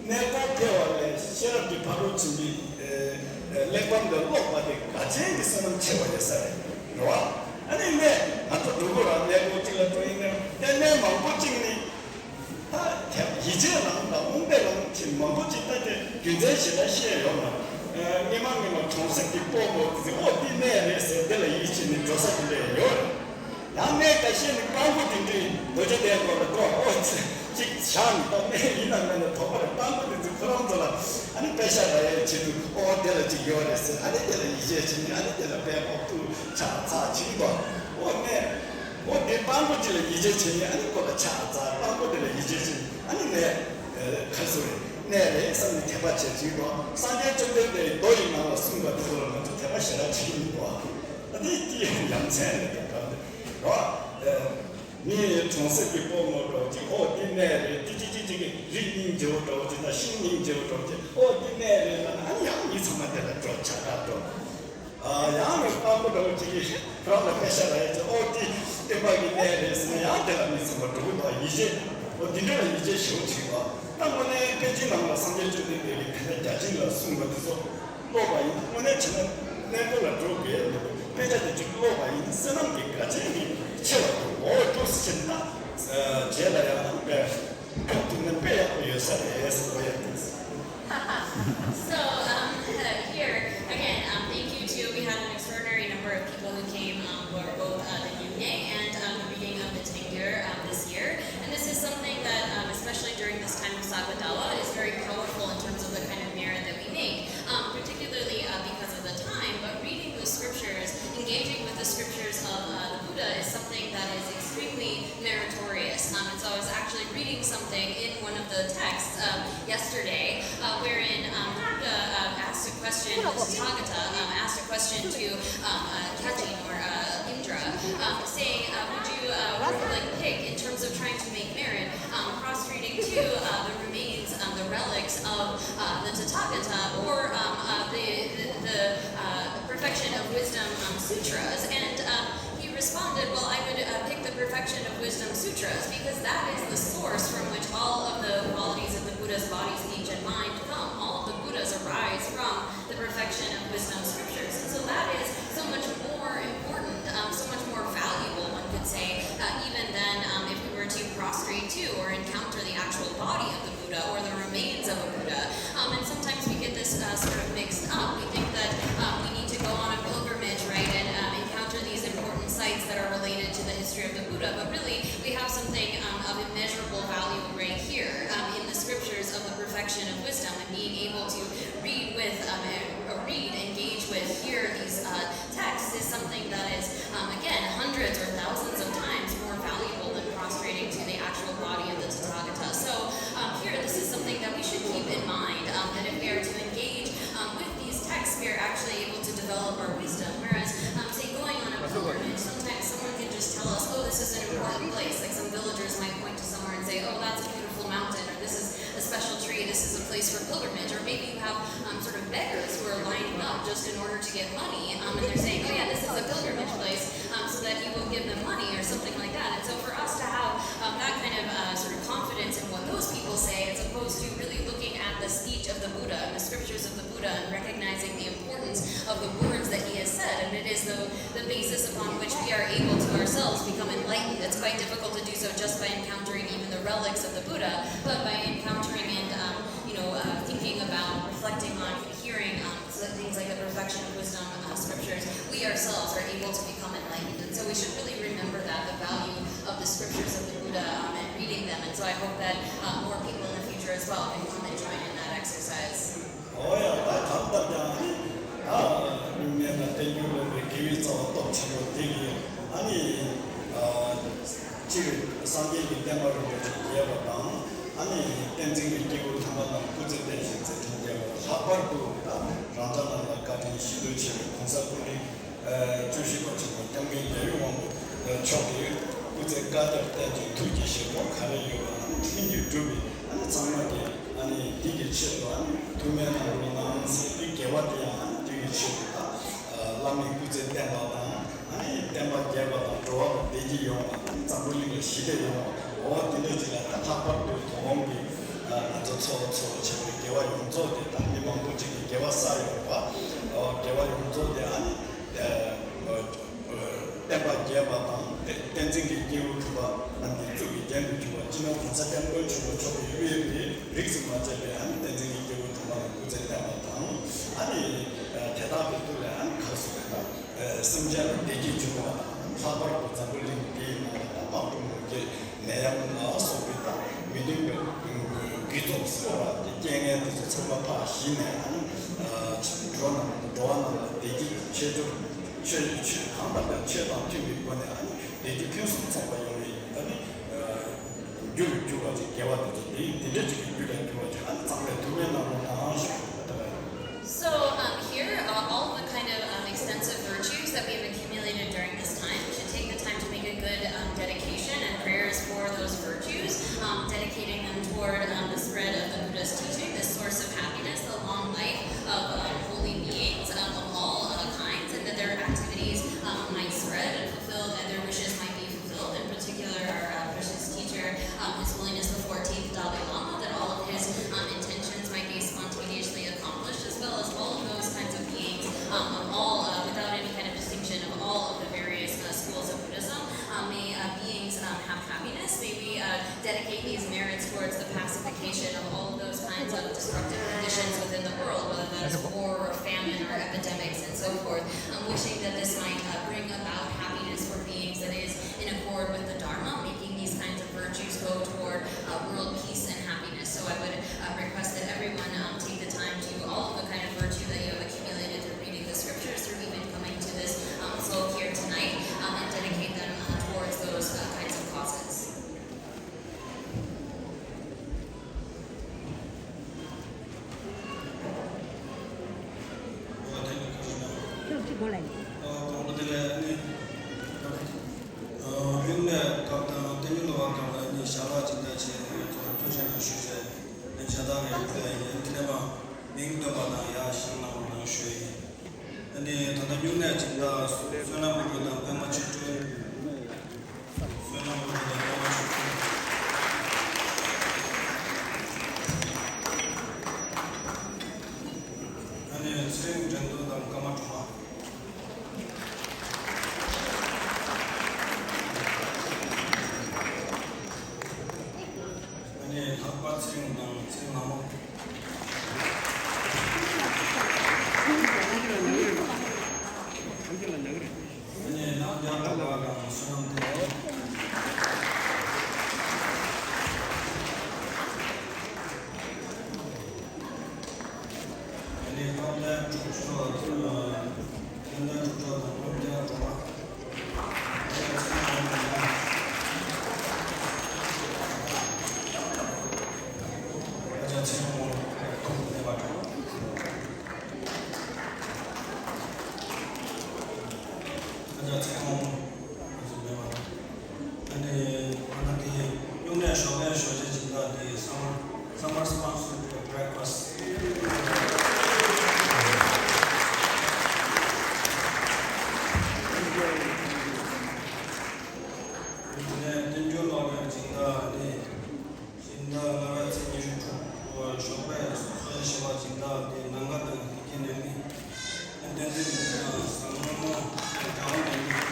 གནས་སྐོར་ཕེབས་པ་ལས་ཤེས་རབ་ཀྱི་ཕ་རོལ་ཕྱིན་པའི་གླེགས་བམ་དེ་ཀློག་པ་དེ་གལ་ཆེན་གྱི་བསོད་ནམས་ཆེ་བ་ཡོད་ས་རེད། རོ། ཨ་ནི་གནས་ང་ཚོ་འགྲོ་དགོས་ར། གནས་སྐོར་གཅིག་ལ་འགྲོ་ཡིན་ན་ལྟད་མོ་མང་པོ་གཅིག་ནི། ད་དེ་ཡིད་ཆེས་ལངས་དང་རྨོངས་པའི་ལངས་ཆེན་མང་པོ་ཅིག་ལྟ་དེ་རྒྱུ་མཚན་ཞེ་དྲག་བཤད་ཡོང་ན། སྔོན་མ་སྔོན་མ་གྲོང་གསེབ་ཀྱི་སྤོ་བོ་དེ་ཚོས་ཨོ་འདི་གནས་རེད་ཟེར་དེ་ལ་ཡིད་ཆེས་ནས་འགྲོ་ས་དེ་འདྲ་ཡོད་རེད། ཡང་གནས་ཁ་ཤས་ནི་སྤྲང་པོ་དེ་འདྲས་རྡོ་རྗེ་གདན་སྐོར་ལ་འགྲོ་ཨོ་ཅིག་བཞག་ནས་ད་གནས་ཡིན་ན་མིན་ན་དོགས་པ་རེད། སྤྲང་པོ་དེ་ཚོས་ཁོ་རང་ཚོ་ལ་ཨ་ནི་པེ་ཤ་རག་ཡས་ཆེད་དུ་ཨོ་དེ་ལ་ཅིག་ཡོད་རེད་ཟེར། ཨ་ནི་དེ་ལ་ཡིད་ཆེས་བྱེད་ནས་ཨ་ནི་དེ་ལ་དཔེ་ཁོག་ཏུ་ཆག་ཚག་བྱེད་ཀྱི་འདུག་ཨོ་གནས། འོ་དེ་སྤྲང་པོ་ཅིག་ལ་ཡིད་ཆེས་བྱེད་ནས་ཨ་ནི་ཁོ་ལ་ཆག་ཚག་སྤྲང་པོ་དེ་ལ་ཡིད་ཆེས་བྱེད་ནས་ཨ་ནི་གནས་ག་རེ་ཟེར་རེད། གནས་རེད་བསམ་ནས་དད་པ་བྱེད་ཀྱི་འདུག་སངས་རྒྱས་བཅོམ་ལྡན་འདས་མདོ་ཡི་ནང་ལ་གསུངས་པ་དེ་ཚོ་ལ་ང་ཚོ་དད་པ་ཞེ་དྲག་བྱེད་ཀྱི་འདུག་ཨ་ནི་དེ་ཡ་མཚན་རེད་དེ་ག་རེ་རོ། མི་གྲོང་གསེབ་ཀྱི་སྤོ་བོ་འདྲ་བོ་ཅིག་ཨོ་འདི་གནས་རེད། ཏི་ཅི་ཅི་ཅི་གི་རི་སྙིང་རྗེ་བོ་འདྲ་བོ་ཅིག་དང་ཤིང་སྙིང་རྗེ་བོ་འདྲ་བོ་ཅིག་ཨོ་འདི་གནས་རེད་ལབ་ན་ཨ་ནི་ཡང་མི་ཚང་མ་དེ་ལ་འགྲོ་ཆ་ག་འགྲོ། ཨ། ཡང་ནི་དཔང་པོ་འདྲ་བོ་ཅིག་གིས་རང་ལ་དཔེ་ཆ་རག་ཡ་ཅིག་ཨོ་དེ་བསྟན་པ་གི་གནས་རེད་ཟེར་ན། ཡང་དེ་ལ་མི་ཚངས་པར་འགྲོ་གི་འདུག་ཡིད་ཆེས། ཨོ་འདི་འདྲ་ལ་ཡིད་ཆེས་ཞེ་པོ་ཅིག་འདུག་ད་དངོས་གནས་པཎ་ཆེན་ནང་ལ་སངས་རྒྱས་བཅོམ་ལྡན་འདས་ཀྱིས་དེ་འདྲ་རྒྱ་ཆེན་ལ་གསུངས་པ་དེ་ཚོ་ཀློག་པ་ཡིན། དངོས་གནས་བྱས་ན་གནས་སྐོར་ལ་འགྲོ་དགོས་མེད་པ། དཔེ་ཆ་དེ་ཅིག་ཀློག་པ་ཡིན་ན་བསོད་ནམས་ཀྱི་དགའ་ཆེན་གྱིས་ཆེ་བ་དང་འོ་ཐུགས་སུ་ཆེ་ན། རྗེས་ལ་ཡང་དཔེ་སྐབས་ཐུག་ན་དཔེ་ཡག་པོ་ཡོད་ས་རེད་ཟེར་བ་ཡང་ཡིན། So um, here again, um, thank you to, we had an extraordinary number of people who came um, for both uh, the Nyingmyeg and um, the reading of the Tengyur um, this year. And this is something that, um, especially during this time of Sagadawa, is very powerful in terms of the kind of merit that we make, um, particularly uh, because of the time. But reading the scriptures, engaging with the scriptures of uh, the Buddha is something that is extremely meritorious. Um, and so I was actually reading something in one of the texts um, yesterday, uh, wherein um, the Buddha um, asked a question, the Tathagata um, asked a question to um, uh, Kyagjin or uh, Indra, um, saying, uh, would you uh, like pick in terms of trying to make merit, um, prostrating to uh, the remains, um, the relics of uh, the Tathagata, or um, uh, the, the, the uh, Perfection of Wisdom um, Sutras? And um, he responded, well, I would uh, pick the Perfection of Wisdom Sutras because that is the source from which all of the qualities of the Buddha's body, speech, and mind come. All of the Buddhas arise from the Perfection of Wisdom Scriptures. And so that is so much more important, um, so much more valuable, one could say, uh, even than um, if we were to prostrate to or encounter the actual body of the Buddha or the remains of a Buddha. Um, and sometimes we get this uh, sort of mixed up. We think that um, we need to go on a pilgrimage, right, and um, encounter these important sites that are related to the history of the Buddha. But really, we have something um, of immeasurable value right here um, in the scriptures of the perfection of wisdom and being able to read with, um, and, uh, read, engage with, hear these uh, texts is something that is, um, again, hundreds or thousands of times more valuable than prostrating to the actual body of the Tathagata. So um, here, this is something that we should keep in mind, um, that if we are to engage um, with these texts, we are actually able to develop our wisdom. Whereas, um, say, going on a pilgrimage, sometimes someone can just tell us, oh, this is an important place. Like some villagers might point to somewhere and say, oh, that's a beautiful mountain, or this is a special tree, this is a place for pilgrimage. Or maybe you have um, sort of beggars who are lining up just in order to get money, um, and they're saying, oh yeah, this is a pilgrimage place, um, so that you will give them money or something like that. And so for us to have um, that kind of uh, sort of confidence in what those people say, as opposed to really looking at the speech of the Buddha and the scriptures of the Buddha and recognizing the importance of the words that he has said, and it is the, the basis upon which we are able to ourselves become enlightened. It's quite difficult to do so just by encountering even the relics of the Buddha, but by encountering and um, you know, uh, thinking about, reflecting on, hearing um, so things like the Perfection of Wisdom uh, scriptures, we ourselves are able to become enlightened. And so we should really remember that, the value of the scriptures of the Buddha um, and reading them. And so I hope that uh, more people in the future as well can come and join in that exercise. ཨོ་ཡ། ད་གང་ལྟར་ཀྱང་ཨ་ནི་ཨ་ནི་ངས་ད་བསྟན་འགྱུར་ལུང་པའི་དགེ་བའི་རྩ་བ་སྟོབས་ཆེན་པོ་དེ་གིས་ཨ་ནི་ཨ་སྤྱིར་སངས་རྒྱས་ཀྱི་བསྟན་པ་རིན་པོ་ཆེ་རྒྱས་པ་དང་། ཨ་ནི་བསྟན་འཛིན་གྱི་སྐྱེས་བུ་དམ་པ་རྣམས་སྐུ་ཚེ་བརྟན་ཞིང་མཛད་འཕྲིན་རྒྱས་པ། ལྷག་པར་དུ་ད་རང་ཅག་རྣམས་ལ་བཀའ་དྲིན་ཤིན་ཏུ་ཆེ་བའི་གོང་ས་སྐུ་ཕྲེང་བཅུ་བཞི་པ་ཆེན་པོ་སྐྱབས་མགོན་རྒྱལ་བའི་དབང་པོ་མཆོག་གིས་སྐུ་ཚེ་བསྐལ་བརྒྱར་བརྟན་ཅིང་ཐུགས་ཀྱི་བཞེད་དགོངས་ག་རེ་ཡོད་པ་ཨ་ནི་ལྷུན་གྱིས་གྲུབ་པའི་ཨ་ནི་ཚང་མ་གིས་ཨ་ནི་འདི་གི་ཆེད་དུ་ཨ་ནི་ཐུགས་སྨོན་གནང་རོགས་གནང་ཟེར་ཏེ། དགེ་བ་དེ་ཡང་ཨ་ནི་འདི་གི་ཆེད་དུ་ད་བླ་མའི་སྐུ་ཚེ་བརྟན་པ་དང་། ཨ་ནི་བསྟན་པ་རྒྱས་པ་དང་འགྲོ་བ་ལ་བདེ་སྐྱིད་ཡོང་བ། ཨ་ནི་འཛམ་བུ་གླིང་ལ་ཞི་བདེ་ཡོང་བ། འོ་དེ་འདྲ་ཅིག་ལ་ད་ལྷག་པར་དུ་དོ་དགོང་གི་ང་ཚོ་ཚོགས་གཙོ་བྱས་པའི་དགེ་བ་ཡོངས་རྫོགས་དེ་ད་མི་མང་པོ་ཅིག་གི་དགེ་བ་བསགས་ཡོང་བ། འོ་དགེ་བ་ཡོངས་རྫོགས་དེ་ཨ་ནི་བསྟན་པ་རྒྱས་པ་དང་བསྟན་འཛིན་གྱི་སྐྱེས་བུ་དམ་པ་རྣམས་ཀྱི་གཙུག་གི་རྒྱན་དུ་གྱུར་པ་སྤྱི་ནོར་༸གོང་ས་༸སྐྱབས་མགོན་ཆེན་པོ་མཆོག་གི་དབུས་པའི་རིས་སུ་མ་ཆད་པའི་ཨ་ནི་བསྟན་འཛིན་གྱི་སྐྱེས་བུ་དམ་པ་རྣམས་སྐུ་ཚེ་བརྟན་པ་དང་། ཨ་ནི་དེ་དག་གི་ཐོག་ལས་ཨ་ནི་ག་རེ་ཟེར་དགོས་ན། སེམས་ཅན་ལ་བདེ་སྐྱིད་འབྱུང་བ་དང་། ལྷག་པར་དུ་འཛམ་བུ་གླིང་འདིའི་ནང་ལ་ད་དམག་དང་ནད་ཡམས་ལ་སོགས་པའི་ད་མི་མཐུན་པའི་རྒུད་ཚོགས་ཟེར་བ་དེ་རྐྱེན་ངན་དེ་ཚོ་ཚང་མ་ཕར་ཞི་ནས། ཨ་ནི་འགྲོ་བ་རྣམས་ལ་བདེ་སྐྱིད་ཆེ་ཆེར་ཆོས་ཆོས་གང་ལྟར་ཀྱང་ཆོས་དང་མཐུན་པའི་སྒོ་ནས་ཨ་ནི་བདེ་སྐྱིད་ཕུན་སུམ་ཚོགས་པ་ཡོང་བའི་ཨ་ནི་རྒྱུ་ལ་གྱུར་པ་ཅིག་དགེ་བ་དེ་ཚོ་དེ་དེ་འདྲ་ཅིག་གི་རྒྱུ་ལ་གྱུར་པ་ཅིག་ཨ་ནི་གཙང་མའི་ཐུགས་སྨོན་གནང་རོགས་གནང་ཞུ། So um, here, uh, all the kind of um, extensive virtues that we've accumulated during this time, we should take the time to make a good um, dedication and prayers for those virtues, um, dedicating them toward um, the spread of the Buddha's teaching, this source of happiness, the long life of um, holy beings um, of all uh, kinds. within the world, whether that's war or famine or epidemics and so forth. I'm wishing that this might uh, bring about happiness for beings that is in accord with the Dharma, making these kinds of virtues go toward uh, world peace and happiness. So I would uh, request that everyone um, take the time to all of the kind of virtue that you have accumulated through reading the scriptures, through even coming to this council here tonight, um, and dedicate them uh, towards those uh, kinds of causes. མིང་འདོན་པ་དང་ཡར་བཞེངས་གནང་རོགས་གནང་ཞུ་ཡི་ཡིན། དེ་ནས་མ་མིང་འདོན་པ་དང་ཡར་བཞེངས་གནང་རོགས་གནང་ཞུ་ཡི་ཡིན། ཨ་ནི་ད་ལྟ་སྨྱུང་གནས་སྦྱིན་བདག་བསོད་ནམས་དངོས་གྲུབ་དང་པད་མ་ཆོས་སྒྲོན། བསོད་ནམས་དངོས་གྲུབ་དང་པད་མ་ཆོས་སྒྲོན། ཨ་ནི་ཚེ་རིང་འགྲན་བསྡུར་དང་ཀརྨ་སྒྲོལ་མ། ཨ་ནི་ལྷག་པ་ཚེ་རིང་དང་ཚེ་རིང་ལྷ་མོ། ཨ་ནི་ནང་རྒྱ་གར་བ་དང་བསོད་ནམས་བསྟན་འཛིན། ཨ་ནི་ཀརྨ་དྲུག་མཆོག་ཀརྨ་དྲུག་མཆོག་དང་ཀརྨ་སྒྲོལ་མ། ཨ་ནི་ང་ཚོ་དེ་སྨྱུང་གནས་ཞོགས་ཀའི་ཞོགས་ཇ་སྦྱིན་བདག་དེ་summer summer sponsored breakfast། དེ་ནས་བསྟན་འགྱུར་ཀློག་མཁན་སྦྱིན་བདག་དེ། སྦྱིན་བདག་ལྔ་པའི་ཚེས་ཉི་ཤུ་དྲུག་ཞོགས་པའི་གསོལ་བ་ཞེས་པ་སྦྱིན་བདག་དེ་ནམ་མཁའ་དང་ཡི་གེ་ནས་མི། བསྟན་འཛིན་བཟང་མོ་རྒྱལ་བ་ནས་མི།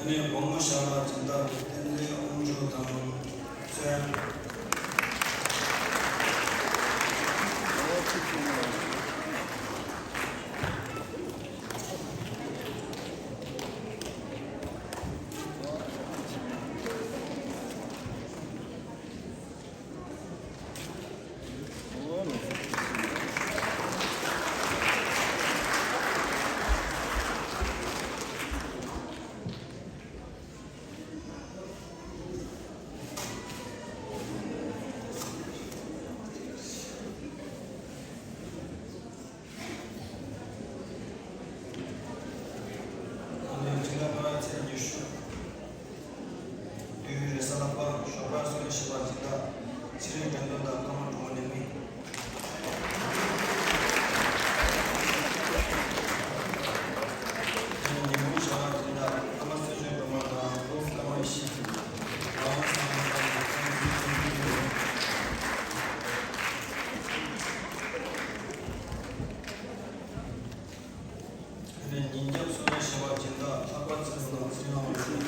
ཨ་ནི་དགོང་མོ་ཞག་ལ་སྦྱིན་བདག་གི་བསྟན་འཛིན་དབང་ཕྱུག་དང་མཚན། དུས་རེས་གཟའ་ལྷག་པ་ཞོགས་པར་གསོལ་ཞིག་པ་འཛིན་བདག་ཚེ་རིང་དགྲ་འདུལ་དང་ཀརྨ་འགྲོ་བ་ནས་མི། དེ་ནས་ཉིན་གུང་ཞག་པ་འཛིན་བདག་ཀརྨ་གསལ་བྱེད་སྒྲོལ་མ་དང་ཀོ་ཀརྨ་ཡེ་ཤེས། དེ་ནས་ཉིན་རྒྱབ་གསོལ་བ་ཞེས་པ་སྦྱིན་བདག་ལྷག་པ་ཚེ་རིང་དང་ཚེ་རིང་ལྷ་མོ་ཞུ།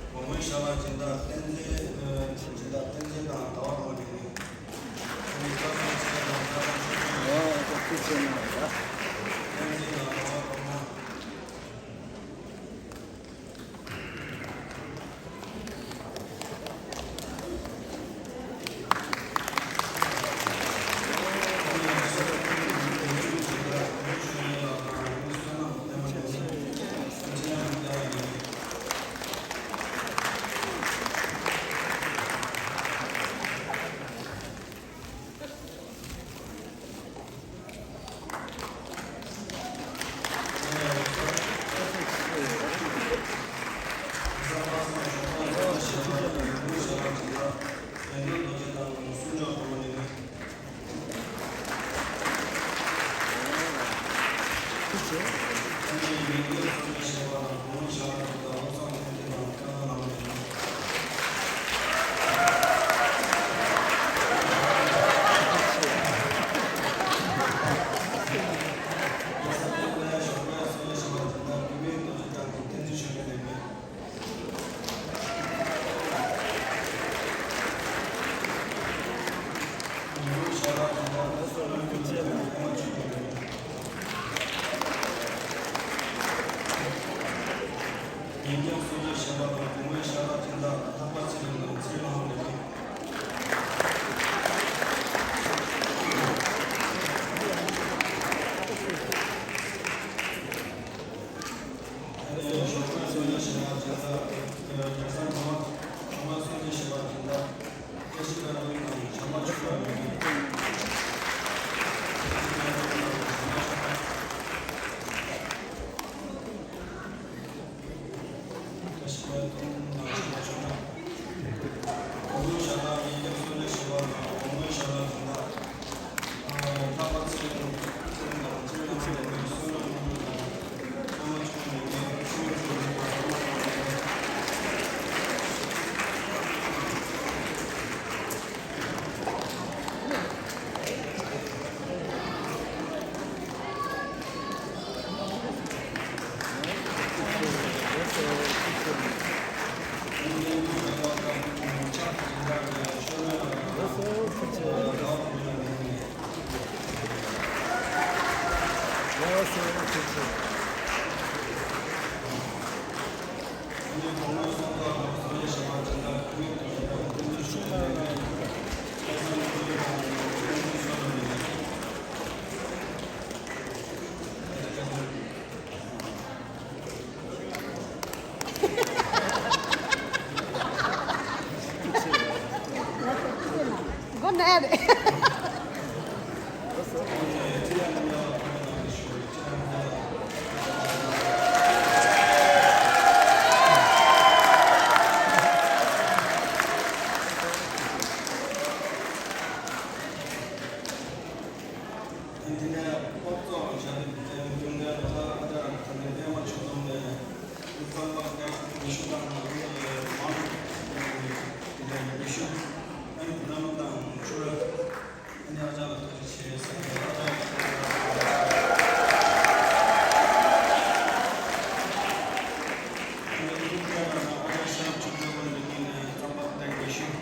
དགོང་མོའི་ཞག་ལ་སྦྱིན་བདག་བསྟན་འཛིན། སྦྱིན་བདག་བསྟན་འཛིན་དང་ཟླ་བ་གྲོགས་མ་འགྲིག་མེད། ཨོ་ཐུགས་རྗེ་གནང་བ། བསྟན་འཛིན་དང་ཟླ་བ་གྲོགས་མ། Good night. དེ་ནས་སློབ་གཙོ་བྱ་བའི་དེ་ནས་ཀུན་དགའ་ར་ལ་ཨ་ཅག་དེ་ནས་པད་མ་ཆོས་འཛོམས་ནས་ཚང་མ་ཉི་ཤུ་དང་ནང་ནས་མང་དེ་ནས་ཉི་ཤུ་ཨ་ནི་བུ་རམ་དང་ཆུ་ར་ཨ་ནི་ཨ་ཅག་ལ་ཐུགས་རྗེ་ཆེ་ཟེར་ནས་ཨ་ཅག་ཨ་ནི་ཀུན་དགའ་ར་ལ་ཨ་ཅག་ཤར་ཆུ་རྒྱལ་པོ་འདི་ཉིད་ནས་ཚང་མ་དང་ཉི་ཤུ།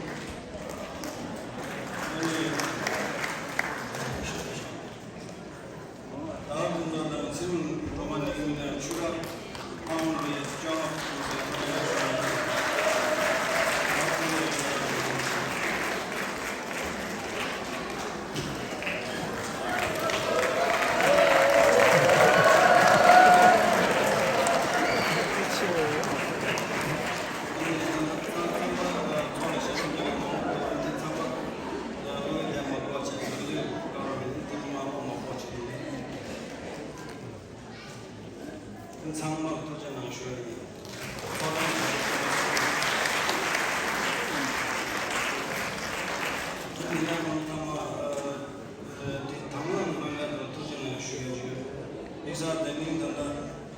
ཚང་མར་ཐུགས་རྗེ་གནང་ཞུ་ཡ་ཡིན། ཐོག་མར་ཚོགས་གཙོ་ཚང་མ་དེ་དང་བླངས་གནང་ཡ་དང་ཐུགས་རྗེ་གནང་ཞུ་ཡ་ཡོད། དམིགས་བསལ་དེ་ནི་ད་ལྟ་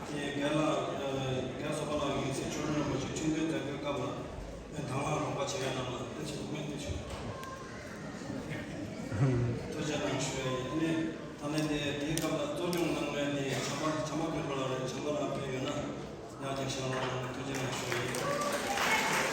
དེ་རྒན་ལགས་རྒན་བསོད་པ་ལགས་ཡོད་ཚེ་ཆོས་སྒྲོན་རིན་པོ་ཆེ་ཁྲི་འདོན་མཛད་སྒོའི་སྐབས་ལ་དང་བླངས་རོགས་པ་བྱེད་མཁན་རྣམས་ལ་ཐུགས་རྗེ་ཆེ་ཐུགས་རྗེ་ཆེ། ཐུགས་རྗེ་གནང་ཞུ་ཡ་ཡིན། ཨ་ནི་ད་ནི་དེ་དེའི་སྐབས་ལ་གཙོ་སྐྱོང་གནང་མཁན་དེ་བྱམས་པ་བྱམས་པ་མགོན་པོ་ལགས་རེད། བྱམས་པ་ལགས་ཕེབས་ཡོད་ན་ཡང་ཅིག་བཞེངས་རོགས་གནང་། ཐུགས་རྗེ་གནང་ཞུ་ཡ་ཡིན།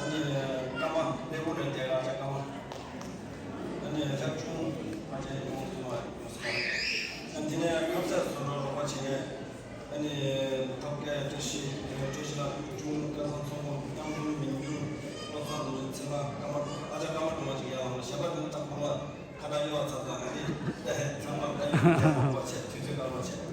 ཨ་ནི་ཀརྨ་ལེགས་པོ་རེད་དེ། ཨ་ཅག་ཀརྨ། ཨ་ནི་ལྷ་ཆུང་ཨ་ཅག་ཡོང་དུས་མ་ཡོང་ས། ཨ་དེ་ནས་སྐབས་སུ་རོགས་པ་བྱེད་མཁན་ཨ་ནི་ཐོབ་སྐལ་བཀྲ་ཤིས། བཀྲ་ཤིས་ལགས། ཆུང་སྐལ་བཟང་མཚོ་མོ། རྣམ་གྲོལ་མི་འགྱུར། བློ་བཟང་ནོར་འཛིན། ཚེ་ལྷ། ཀརྨ། ཨ་ཅག་ཀརྨ་སྒྲོལ་མ་ཅིག་ཡར་ལངས་ན་གཞན་པ་དེ་ཚོ་ད་ཁོ་ན་ཁ་བརྡ་གཡོ་བ་ཚ་ཚ། ཨ་ནི་ཚང་མ་བཀྲ་ཤིས་བདེ་ལེགས་ཡོང་བ་བྱས། དུས་ཚོད་བཀག་ལོག་བྱས།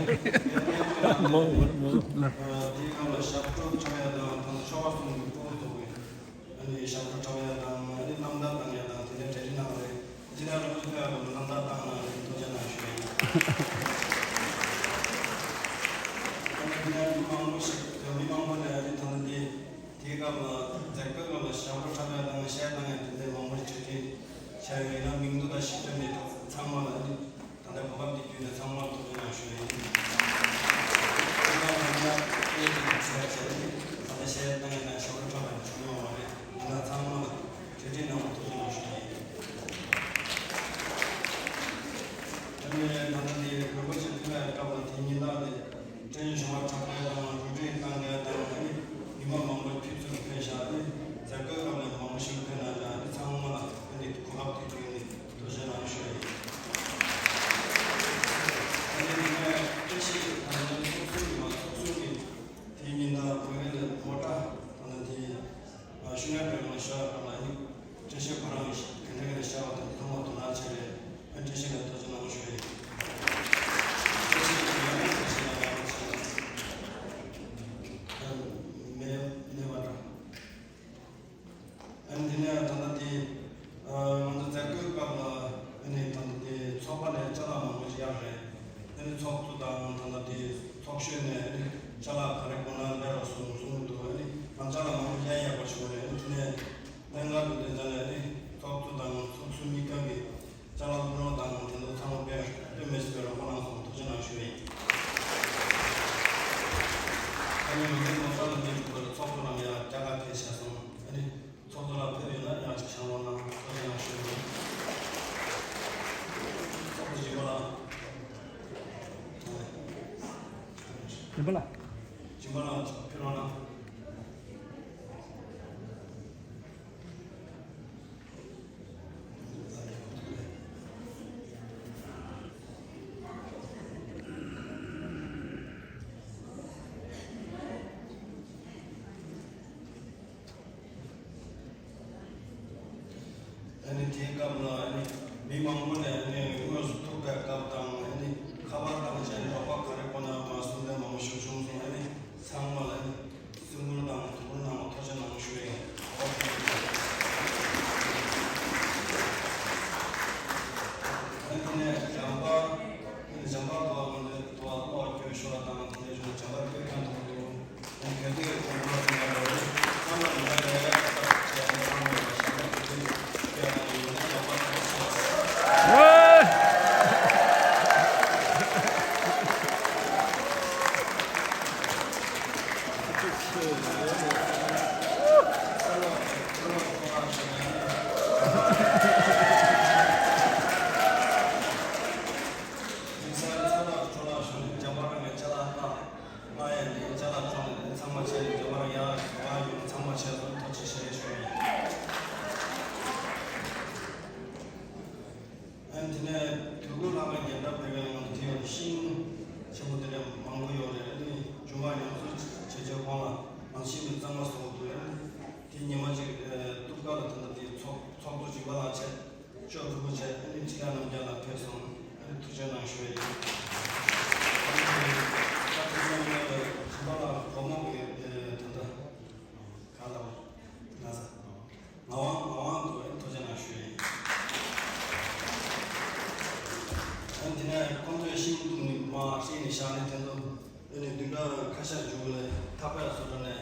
མོ་མོ། དེའི་སྐབས་ལ་ཞབས་བྲོ་འཁྲབ་ཡ་དང་དང་ཆོ་ག་གསུམ་གྱི་སྤོ་བོ་ཐོག་གི་ཨ་ནི་ཞབས་བྲོ་འཁྲབ་ཡ་དང་ཨ་ནི་རྣམ་ཐར་བཏང་ཡ་དང་དེ་འདྲ་གྲ་སྒྲིག་གནང་བ་རེད། འདི་ནས་རང་ཚོ་ཕེབས་པ་རྣམ་ཐར་བཏང་གནང་རེད། ཐུགས་རྗེ་གནང་ཞུ་ཡ་ཡིན། ཨ་ནི་འདི་ནས་མི་མང་པོ་ཞིག་མི་མང་པོ་ནས་ཨ་ནི་ད་ལྟ་འདི་དེའི་སྐབས་ལ་མཛད་སྒོའི་སྐབས་ལ་ཞབས་བྲོ་འཁྲབ་ཡ་དང་གཞས་བཏང་ཡ་དེ་འདྲའི་མང་པོ་ཞིག་གྲ་སྒྲིག་བྱས་ཡོད་ཡིན་ན་མིང་ཐོ་དང་ཞིབ་ཕྲ་མེད་ཐོག་ཚང་མ་ལ་ཨ་ནི། ད་ལྟ་གོ་སྐབས་འདི་བརྒྱུད་ནས་ཚང་མར་ཐུགས་རྗེ་གནང་ཞུ་ཡ་ཡིན། ད་ལྟ་གཞས་གནང་ཡིན་ན་ཞབས་བྲོ་འཁྲབ་པ་ནི་བྱུང་ཡོད་མ་རེད། ཡིན་ན་ཚང་མ་ལ་གྲ་སྒྲིག་གནང་བར་ཐུགས་རྗེ་གནང་ཞུ་ཡ་ཡིན། ད་ནི་ད་ལྟ་འདི་རིན་པོ་ཆེ་ཕེབས་པའི་སྐབས་ལ་དེ་ཉིན་ལ་ནི་བཀྲ་ཤིས་ཞོལ་མ་འཁྲབ་མཁན་དང་རུ་སྒྲིག་གཏང་མཁན་དང་ཨ་ནི་ཉི་མ་མང་པོ་ཕེབས་ཚུལ་ཕེབས་ཤག་ཨ་ནི་མཛད་སྒོའི་སྐབས་ལ་མང་པོ་ཞིག་ཕེབས་གནང་ཤག་ཨ་ནི་ཚང་མ་ལ་ཨ་ནི་གོ་སྐབས་དེ་བརྒྱུད་ནས། ཐུགས་རྗེ་གནང་ཞུ་ཡ་ཡིན། ཨ་ནི་དེ་ནས་བཀྲ་ཤིས་དང་ཚོགས་གསོག་གི་མ་ཚོགས་གསོག་གི་དེའི་ཉིན་ལ་བོད་ཡིག་ལ་མོ་ཊ་དང་དེ་ཤུ་ཡ་བོད་ལ་ཤ་བ་ལ་ནི་བཀྲ་ཤིས་ཁོ་རང་གི་ག་འདྲ་ག་འདྲ་ཤ་བ་དང་ཐུགས་མ་དོ་སྣང་བྱས་རེད། ཨ་བཀྲ་ཤིས་ལ་ཐུགས་རྗེ་གནང་ཞུ་ཡ་ཡིན། བཀྲ་ཤིས་ཀྱི་ཡང་བཀྲ་ཤིས་ལ་ཡང་བཀྲ་ཤིས་ལ་མེ་མེ་བ་འདྲ། ཨ་ནི་དེ་ནས་ད་ལྟ་དེ་ང་ཚོ་མཛད་སྒོའི་སྐབས་ལ་ཨ་ནི་ད་ལྟ་དེ་ཚོགས་པ་ནས་ཅ་ལག་མང་པོ་ཞིག་གཡར་རེད། ཨ་ནི་ཚོགས་གཙོ་དང་ད་ལྟ་དེ་ཚོགས་གཞོན་ནས་ཨ་ནི་ཅ་ལག་ག་རེ་དགོས་ན་ལེན་རོགས་གསུངས་གསུངས་འདུག་ཨ་ནི་ང་ཅ་ལག་མང་པོ་གཡར་ཡག་པོ་བྱུང་རེད། ཨ་ནི་དེ་ནས་ལྷན་ཁང་དུ་དེ་ཚོ་ནས་ཨ་ནི་ཚོགས་གཙོ་དང་ཚོགས་གཞོན་གཉིས་ཀ་གི་ཅ་ལག་ཕུལ་རོགས་དང་དེ་ཚོ་ཚང་མ་དཔེ་དཔེ་མི་སྲིད་པའི་རོགས་པ་གནང་སོང་། ཐུགས་རྗེ་གནང་ཞུ་ཡིན། ཨ་ནི་མི་ཚེ་ནོར་ས་ལ་འདི་ཚོགས་གཙོ་ལ་ཡང་སྐྱབས་ཁ་ཕེབས་བྱས་སོང་། ཨ་ནི་ཚོགས་གཙོ་ལ་ཕེབས་ཡོད་ན་ཡང་ཅིག་བྱང་རོགས་གནང་། ཐུགས་རྗེ་གནང་ཞུ་ཡིན། ཚོགས་གཙོ་སྦྱིན་པ་ལགས། སྦྱིན་པ་ལགས། སྦྱིན་པ་ལགས་ཕེབས་རོགས་གནང་། དེའི་སྐབས་ལ་ནི་མི་མང་པོ་ནས་ནི་དངོས་སུ་ཐུག་པའི་སྐབས་དང་ནི་ཁ་པར་དང་བཅས་རོགས་པ་ག་རེ་དགོས་ན་མ་གསུངས་པའི་མང་པོ་ཞིག་བྱུང་སོང་། ནི་ཚང་མ་ལ་ནི་སེམས་ཁུར་དང་དོ་ཁུར་གནང་བ་ཐུགས་རྗེ་གནང་ཞུ་ཡི། ཨ་ནི་དེ་ནས་འཇམ་དཔལ་ནི་འཇམ་དཔལ་དུ་བ་ང་ཚོའི་དུ་བ་ཀློག་སྐྱོར་ཤོར་བ་དང་དེ་ནས་འཇམ་དཔལ་སྐྱོར་མཁན་དུ་འདུག་ང་ཡང་ནི་ཅ་ལག་ལྔ། ང་ཡང་ནི་ཅ་ལག་བཅོ་ལྔ་ཚང་མ་བྱས་ནས་རྒྱ་མར་ཡང་ང་ཡང་ཚང་མ་བྱས་སོང་། ཐུགས་རྗེ་ཆེ་ཞུ་ཡིན། ཨ་ནི་དེ་ནས་དུས་འཁོར་ལྷ་ཁང་རྒྱན་འདྲ་བོད་པའི་ནང་དུ་དེ་ཡང་ཤིང་ཆེན་པོ་དེ་འདྲ་མང་པོ་ཡོད་རེད། ཨ་ནི་རྒྱུ་མ་ཡོངས་སུ་བྱས་རྗེས་ཁོང་ལ་ནང་ཤིང་དུ་གཙང་མ་བཟོ་དགོས་འདུག་ཨ་ནི་དེ་ཉི་མ་གཅིག་ཨ་གཏུབ་ཀ་ལ་ད་ལྟ་དེ་ཚོགས་ཚོགས་འདུ་གཅིག་པ་ལ་བྱས། ཅོག་ཕུ་བོ་བྱས་ཨ་ནི་འཆི་ཁ་རྣམས་རྒྱ་ལ་ཕེབས་སོང་། ཨ་ནི་ཐུགས་རྗེ་གནང་ཞུ་ཡ་ཡིན། ཨ་ནི་ད་ཐུགས་རྗེ་གནང་ཞུ་ཡ་ཡིན། སྦྱིན་པ་ལ་སྒོར་མོ་གི་ཨེ་ད་ལྟ་ག་ལ་བ་ན་ས་ང་དབང་ང་དབང་དུ་ཨ་ནི་ཐུགས་རྗེ་གནང་ཞུ་ཡ་ཡིན། ཨ་ནི་དེ་ནས་ཁོང་ཚོས་ཤིང་བཏུབ་ནི་མ་ཤིང་ནི་བཞག་ནི་དེ་ཚོ་ཨ་ནི་བདུན་ཕྲག་ཁ་ཤས་མཇུག་ལ་ཐག་པས་སོ་འགྲོ་ནས་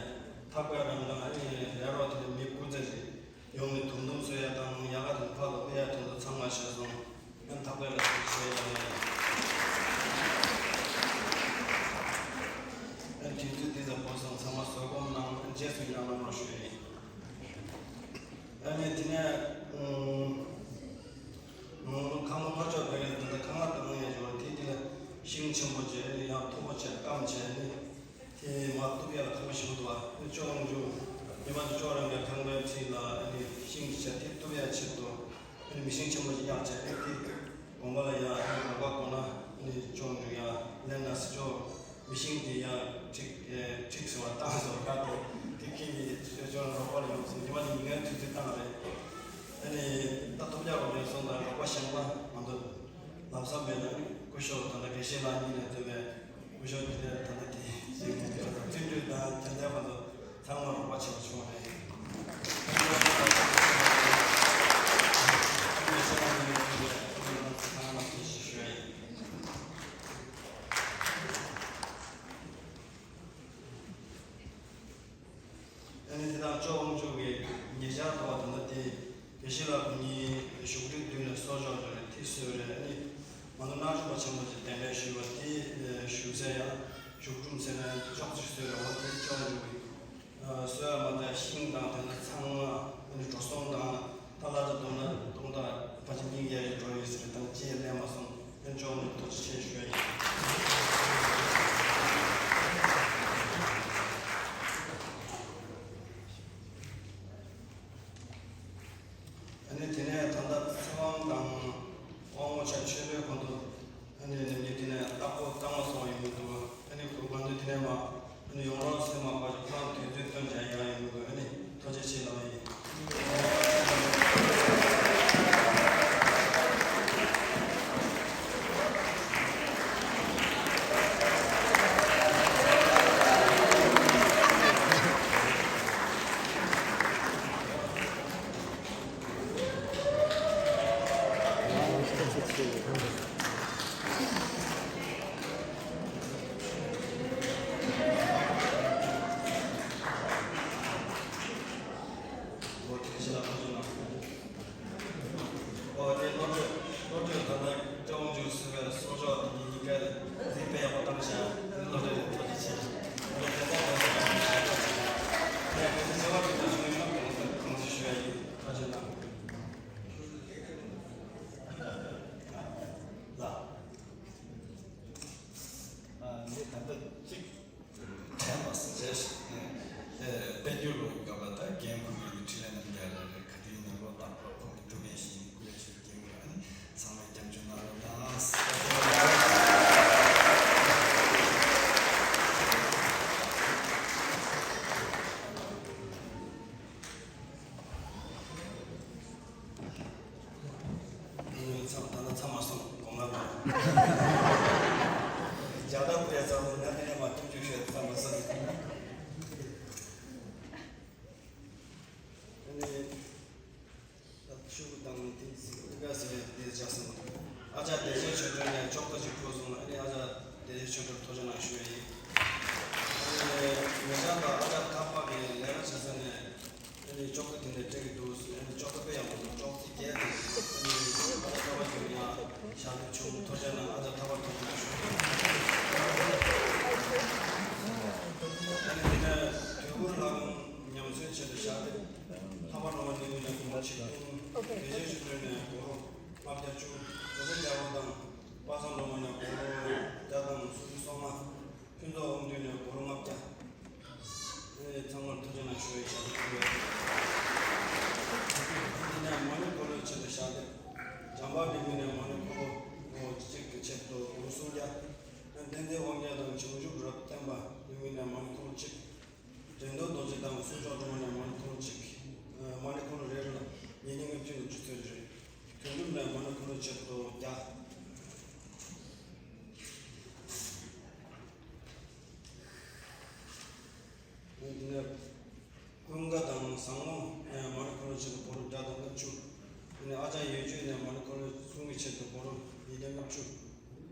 ཐག་པས་རང་དང་ཨ་ནི་རེ་རོགས་དེ་ནི་མི་དགུ་ཙམ་ཞིག་ཡོང་ནས་དུམ་དུམ་བཟོ་ཡ་དང་ཡག་ག་དང་ཕར་ལ་ཨེ་ཡ་དེ་ཚོ་ཚང་མ་བྱས་སོང་། ཨ་ནི་ཐག་པས་ལ་ཞིག་བྱས་ཡ་ལས། ཨ་ནི་དུས་ཚོད་འདི་ཙམ་བོར་སོང་། ཚང་མ་བཟོད་སྒོམ་གནང་། རྗེས་སུ་ཡི་རང་གནང་རོགས་ཞུ་ཡིན། ཨ་ནི་དེ་ནས་ཨུམ། ཁང་པ་ཕར་ཕྱོགས་བོད་ཡིག་འདི་འདྲ་ཁང་པ་དང་ཡ་ཇོ་དེ་དེ་ལ་ཤིང་ཆེན་པོ་བྱས་ནས་ཡང་མཐོ་པོ་བྱས་སྐམ་བྱས་ནས་དེ་མ་གཏུབ་ཡ་ལ་ཁང་པ་ཞིག་འདུག་བ། ཅོག་འཇུག་ཉི་མ་དེ་ཅོག་རང་གི་ཁང་པའི་འཁྲིས་ལ་ཤིང་བྱས་དེ་གཏུབ་ཡ་ཆེད་དུ་མི་ཤིང་ཆེན་པོ་ཞིག་གཡར་བྱས་ནས་དེ་དགོན་པ་ལ་ཡ་ཡང་རོགས་པ་དགོས་ན་ཅོག་འཇུག་ཡ་ལེན་ན་སི་ཅོག་མི་ཤིང་དེ་ཡང་ཁྲིག་ཁྲིག་ཟེར་བ་བཏང་ཟེར་བ་ཁ་དེ་དེ་ཁྱེད་ཀྱིས་ཅོག་རོགས་པ་ལ་ཡོང་སོང་། ཉི་མ་དེ་ཉིན་ངའི་དུས་ཚོད་བཏང་རེད། ཨ་ནི་ད་ཐུགས་རྒྱག་པ་མེད་སོང་། ད་རོགས་པ་གཞན་པ་ང་ཚོ་ལམ་སང་མེད་ན་ནི་སྐུ་ཞབས་ད་ལྟ་དགེ་བཤེས་ལགས་གཉིས་ནས་གཙོས་པའི་སྐུ་ཞབས་དེ་ལས་ད་ལྟ་དེ་བརྩོན་འགྲུས་དང་དེ་ལྟའི་ཁོང་ཚོ་ཚང་མ་རོགས་པ་བྱེད་པ་བྱུང་བ་རེད། ཨ་ནི་དེ་དང་ཅོག་འཇུག་གི་ཉེ་ཆར་དུ་བ་ད་ལྟ་དེ་དགེ་བཤེས་ལགས་ཁོང་གཉིས་བཞུགས་ཁྲི་བདུན་ལ་གསོལ་ལྕོག་རེ་ཐིག་གསོལ་རེ། ཨ་ནི་མ་ནུ་ནག་ཆུ་པ་ཆེན་པོ་ཅིག་གདན་འདྲེན་ཞུས་པ་དེ་བཞུགས་ས་ཡང་བཞུགས་ཁྲུམ་ཟེར་ན་ཅོག་ཅིག་གསོལ་རེ་བ་དེ་ཅོག་འཇུག་གི་གསོལ་བ་མ་ཐག་ཤིང་དང་དེ་ལ་ཚང་མ་ཨ་ནི་འགྲོ་སོང་དང་། ད་ལ་ད་དུང་ན་སྟོང་ཐག་ཕལ་ཆེར་ཉིན་བརྒྱད་ཀྱི་འགྲོ་ཡོད་ཟེར་དང་ཅི་ཡང་ལས་མ་སོང་། ཨེ་ཅོག་ནི་ཐུགས་རྗེ་ཆེ་ཞུ་ཡ་ཡིན། ཨ་ནི་དེ་ནས་ད་ལྟ་ཚེ་དབང་དང་དབང་མོ་ཆ་ཆོས་འཕེལ་ཁོང་ཚོ་ཨ་ནི་ནམ་རྒྱུན་དེ་ནས་རྟག་པོ་གཙང་མ་སོང་ཡོང་གི་འདུག་ཨ་ནི་ཁོ་ང་ཚོ་དེ་ནས་མ་ཨ་ནི་ཡོང་རོགས་སེ་མ་པ་ཁོ་རང་དུས་ཚོད་སྟོན་བྱ་ཡ་ཡོང་གི་འདུག་ཨ་ནི། རྒྱ་ནག་པའི་ཚང་མ་ང་དེ་ནས་མ་སྟོན་རྒྱུ་ཤོད་བསམ་པ་བསམ། ཨ་ནི། ཤུགས་དང་དེ་དགའ་ཟེར་བའི་དེ་བྱ་སོང་། ཨ་ཅག་བདེ་ཆེན་ཆོས་སྒྲོན་ནས་ཅོག་ཙེ་ཅིག་ཕུལ་སོང་། ཨ་ནི་ཨ་ཅག་བདེ་ཆེན་ཆོས་སྒྲོན་ཐུགས་རྗེ་གནང་ཞུ་ཡ་ཡིན། ཨ་ནི་ངེད་ཅག་དང་ཨ་ཅག་ཐག་པ་གི་ལས་ཀ་བྱེད་ས་ནས་ཨ་ནི་ཅོག་ཙེ་དེ་འདྲ་སྤྲད་ཀྱི་འདུག་ཨ་ནི་ཅོག་ཙེ་དཔེ་ཡག་པོ་འདུག་ཅོག་ཙེ་བརྒྱད་དེ་ཨ་ནི་ཨ་ཅག་ཐག་པ་གི་ཡང་ཞག་དེ་ཆུང་ཐུགས་རྗེ་གནང་། ཨ་ཅག་ཐག་པ་ཐུགས་རྗེ་གནང་ཞུ། ཨ་ནི་དེ་ནས་དུས་འཁོར་ལྷ་ཁང་ཉམས་གསོའི་ཆེད་དུ་ཞག་དེ། ལྷག་པར་རོང་བ་གླིང་ནས་སྒོར་མོ་ཆིག་སྟོང་། བདེ་ཆེན་ཆོས་སྒྲོན་ནས་སྒོར་མོ་ལྔ་བརྒྱ་བཅུ། རྡོ་རྗེ་རྒྱལ་པོ་དང་པ་སངས་སྒྲོལ་མ་ནས་སྒོར་མོ་བརྒྱ་དང་སུམ་ཅུ་སོ་ལྔ། ཕུན་ཚོགས་དབང་འདུས་ནས་སྒོར་མོ་ལྔ་བརྒྱ། ཨེ་ཚང་མར་ཐུགས་རྗེ་གནང་ཞུ་བའི་ཞག་ཅིག་ཡོད། དེ་ནས་མ་ཎི་འཁོར་ལོའི་ཆེད་དུ་ཞག་དེ། འཇམ་དཔལ་གླིང་ནས་མ་ཎི་འཁོར་ལོ་གཅིག་གི་ཆེད་དུ་སྒོར་མོ་སུམ་བརྒྱ། བསྟན་འཛིན་དབང་རྒྱལ་དང་བྱང་ཆུབ་རབ་བརྟན་པ་གླིང་ནས་མ་ཎི་འཁོར་ལོ་གཅིག། འགྲན་བསྡུར་རྡོ་རྗེ་དང་གསུང་མཆོག་སྒྲོལ་མ་ནས་མ་ཎི་འཁོར་ལོ་གཅིག། ཨ་མ་ཎི་འཁོར་ལོ་རེ་རེ་ལ་ཉིས་བརྒྱ་ལྔ་བཅུ་ལ་བཅུ་ཚོད་རེ། དོན་གྲུབ་ནས་མ་ཎི་འཁོར་ལོ་ཆེད་དུ་བརྒྱ། དེ་ནས་ཀུན་དགའ་དང་བཟང་མོ་ནས་མ་ཎི་འཁོར་ལོ་ཆེད་དུ་སྒོར་མོ་བརྒྱ་དང་ལྔ་བཅུ། དེ་ནས་ཨ་ཅག་ཡོས་བཅོས་ནས་མ་ཎི་འཁོར་ལོ་གསུམ་གྱི་ཆེད་དུ་སྒོར་མོ་ཉིས་བརྒྱ་ལྔ་བཅུ།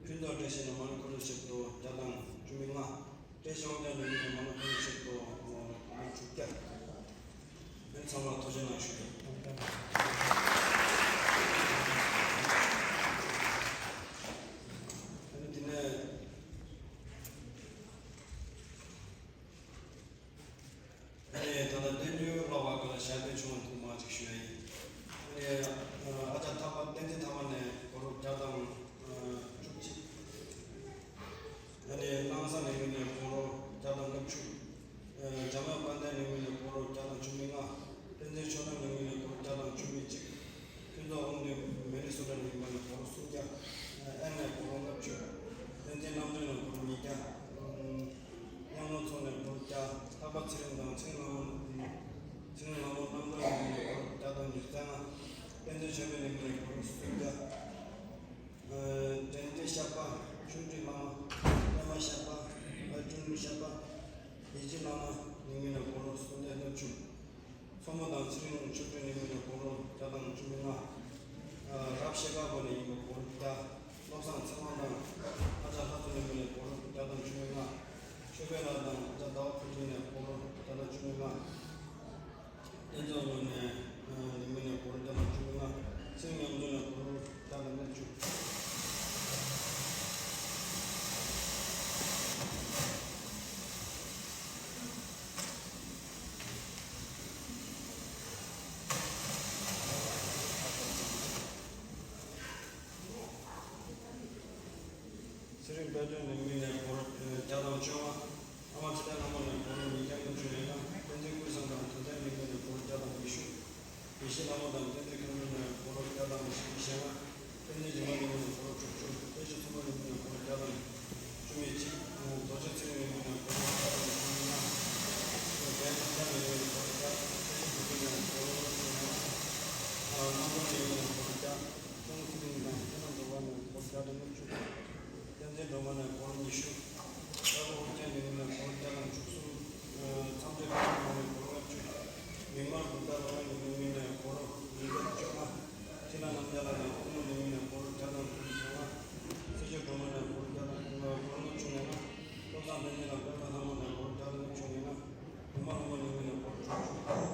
ཕུན་ཚོགས་བཀྲ་ཤིས་ནས་མ་ཎི་འཁོར་ལོ་ཆེད་དུ་བརྒྱ་དང་བཅུ་མེད་ལྔ། བཀྲ་ཤིས་དབང་རྒྱལ་ནས་མ་ཎི་འཁོར་ལོ་ཆེད་དུ་སྒོར་མོ་དྲུག་བརྒྱ། ཨེ་ཚང་མར་ཐུགས་རྗེ་གནང་ཞུ་ཡ། ཨ་ནི་དེ་ནས། ཨ་ནི་ད་ལྟ་བསྟན་འགྲོའི་བསླབ་པ་སྐོར་ལ་ཞལ་འདོན་ཆུང་བ་ཐུང་མ་ཅིག་ཞུ་ཡ་ཡིན། ཨ་ནི་ཨ་ཅག་ཐར་པ་བསྟན་འཛིན་ཐར་པ་ནས་སྒོར་མོ་བརྒྱ་དང་བཅུ་གཅིག། ཨ་ནི་སྣང་ས་ནས་ཡོང་ནས་སྒོར་མོ་བརྒྱ་དང་ལྔ་བཅུ། འཇམ་དབྱངས་དཔལ་ལྡན་གླིང་ནས་སྒོར་མོ་བརྒྱ་དང་བཅུ་མེད་ལྔ། བསྟན་འཛིན་ཆོས་སྒྲོན་གླིང་ནས་སྒོར་མོ་བརྒྱ་དང་བཅུ་མེད་གཅིག། ཕུན་ཚོགས་དབང་འདུས་མི་ནི་སོ་ཊ་ནས་ཡིན་པ་ནས་སྒོར་མོ་སུམ་བརྒྱ། ཨན་ནས་སྒོར་མོ་ལྔ་བཅུ། བསྟན་འཛིན་རྣམ་དཔྱོད་ནས་སྒོར་མོ་ཉིས་བརྒྱ། གཡང་ལོ་མཚོ་ནས་སྒོར་མོ་བརྒྱ། ལྷག་པ་ཚེ་རིང་དང་ཚེ་རིང་ལྷ་མོ། ཚེ་རིང་ལྷ་མོ་རྣམ་གྲོལ་གླིང་ནས་སྒོར་མོ་བརྒྱ་དང་ཉི་ཤུ་རྩ་ལྔ། བསྟན་འཛིན་ཆོས་འཕེལ་གླིང་ནས་སྒོར་མོ་སུམ་བརྒྱ། དྲན་རྟེན་ཤར་པ། ཆུང་འདྲིས་བླ་མ། པད་མ་ཤར་པ། ཨ་ཀྲུང་ཤར་པ། ཡིད་ཆེས་བླ་མ་གླིང་མི་ནས་སྒོར་མོ་སུམ་བརྒྱ་ལྔ་བཅུ། མཚོ་མོ་དང་ཚེ་རིང་ཆོས་སྒྲོན་གླིང་མི་ནས་སྒོར་མོ་བརྒྱ་དང་བཅུ་མེད་ལྔ། རབ་ཤེལ་དཀར་པོ་ནས་ཡིན་པ་སྒོར་མོ་བརྒྱ། བློ་བཟང་ཚེ་དབང་དང་ཨ་ཅག་ལྷ་མཚོ་གླིང་མི་ནས་སྒོར་མོ་བརྒྱ་དང་བཅུ་མེད་ལྔ། ཆོས་འཕེལ་ལགས་དང་ཨ་ཅག་ཟླ་བ་ཕུན་ཚོགས་ནས་སྒོར་མོ་བརྒྱ་དང་བཅུ་མེད་ལྔ། བསྟན་འཛིན་ངོས་ནས་ལིང་མི་ནས་སྒོར་བརྒྱ་དང་བཅུ་མེད་ལྔ། ཚེ་རིང་ཉམས་འཛོམས་ནས་སྒོར་བརྒྱ་དང་ལྔ་བཅུ། ཚེ་རིང་དཔལ་སྒྲོན་ནས་མི་ནས་སྒོར་བརྒྱ་དང་བཅོ་ལྔ། ཨ་མ་ཚེ་བརྟན་ལྷ་མོ་ནས་སྒོར་ཉིས་བརྒྱ་ལྔ་བཅུ་ཡན་ལྔ། བསྟན་འཛིན་ཀུན་བཟང་དང་དོན་ལྡན་ནས་མི་ནས་སྒོར་བརྒྱ་དང་ཉི་ཤུ། དགེ་བཤེས་ལྷ་མོ་དང་བསྟན་འཛིན་མཁན་པོ་ནས་སྒོར་བརྒྱ་དང་བཞི་བཅུ་ཞེ་ལྔ། བསྟན་འཛིན་འཇིགས་མེད་ལྷ་མོ་ནས་སྒོར་དྲུག་ཅུ། བཀྲ་ཤིས་མཚོ་མོ་ནས་མི་ནས་སྒོར་བརྒྱ་དང་བཅུ་མེད་གཅིག། རྡོ་རྗེ་ཚེ་རིང་ནས་མི་ནས་སྒོར་བརྒྱ་དང་བཅུ་མེད་ལྔ། རྒན་ཐང་ཐང་ནས་མི་ནས་སྒོར་བརྒྱ། བཀྲ་ཤིས་བུ་ཕྲུག་ནས་སྒོར་ལྔ་བཅུ་ཡན་ལྔ། རྣམ་རྟོག་ནས་མི་ནས་སྒོར་བརྒྱ། ཀྲུང་ཚེ་རིང་དང་ཚེ་རིང་འགྲོ་བ་ནས་སྒོར་བརྒྱ་དང་ལྔ་བཅུ། བསྟན་འཛིན་སྒྲོལ་མ་ནས་སྒོར་ཉི་ཤུ། ཀ་ཀོ་ཨོ་རྒྱན་ནས་མི་ནས་སྒོར་བརྒྱ་དང་བཅུ་གསུམ། མཚམས་སྤྲིན་དཀར་མོ་ནས་སྒོར་ལྔ་བཅུ། མིག་དམར་འབུམ་ཐང་རང་ནས་མི་ནས་སྒོར་ཉིས་བརྒྱ་བཅོ་ལྔ། ཁྲི་ལ་རྣམ་རྒྱལ་ལགས་དང་ཀུ་མུ་ནས་མི་ནས་སྒོར་བརྒྱ་དང་དྲུག་ཅུ་རེ་ལྔ། སྲིད་སྐྱོང་སྒྲོལ་མ་ནས་སྒོར་བརྒྱ་དང་སྒོར་ལྔ་བཅུ་རེ་ལྔ། བློ་བཟང་བསྟན་འཛིན་དང་པད་མ་ལྷ་མོ་ནས་སྒོར་བརྒྱ་དང་ལྔ་བཅུ་རེ་ལྔ། ཉི་མ་ལྷ་མོ་ནས་མི་ནས་སྒོར་དྲུག་ཅུ།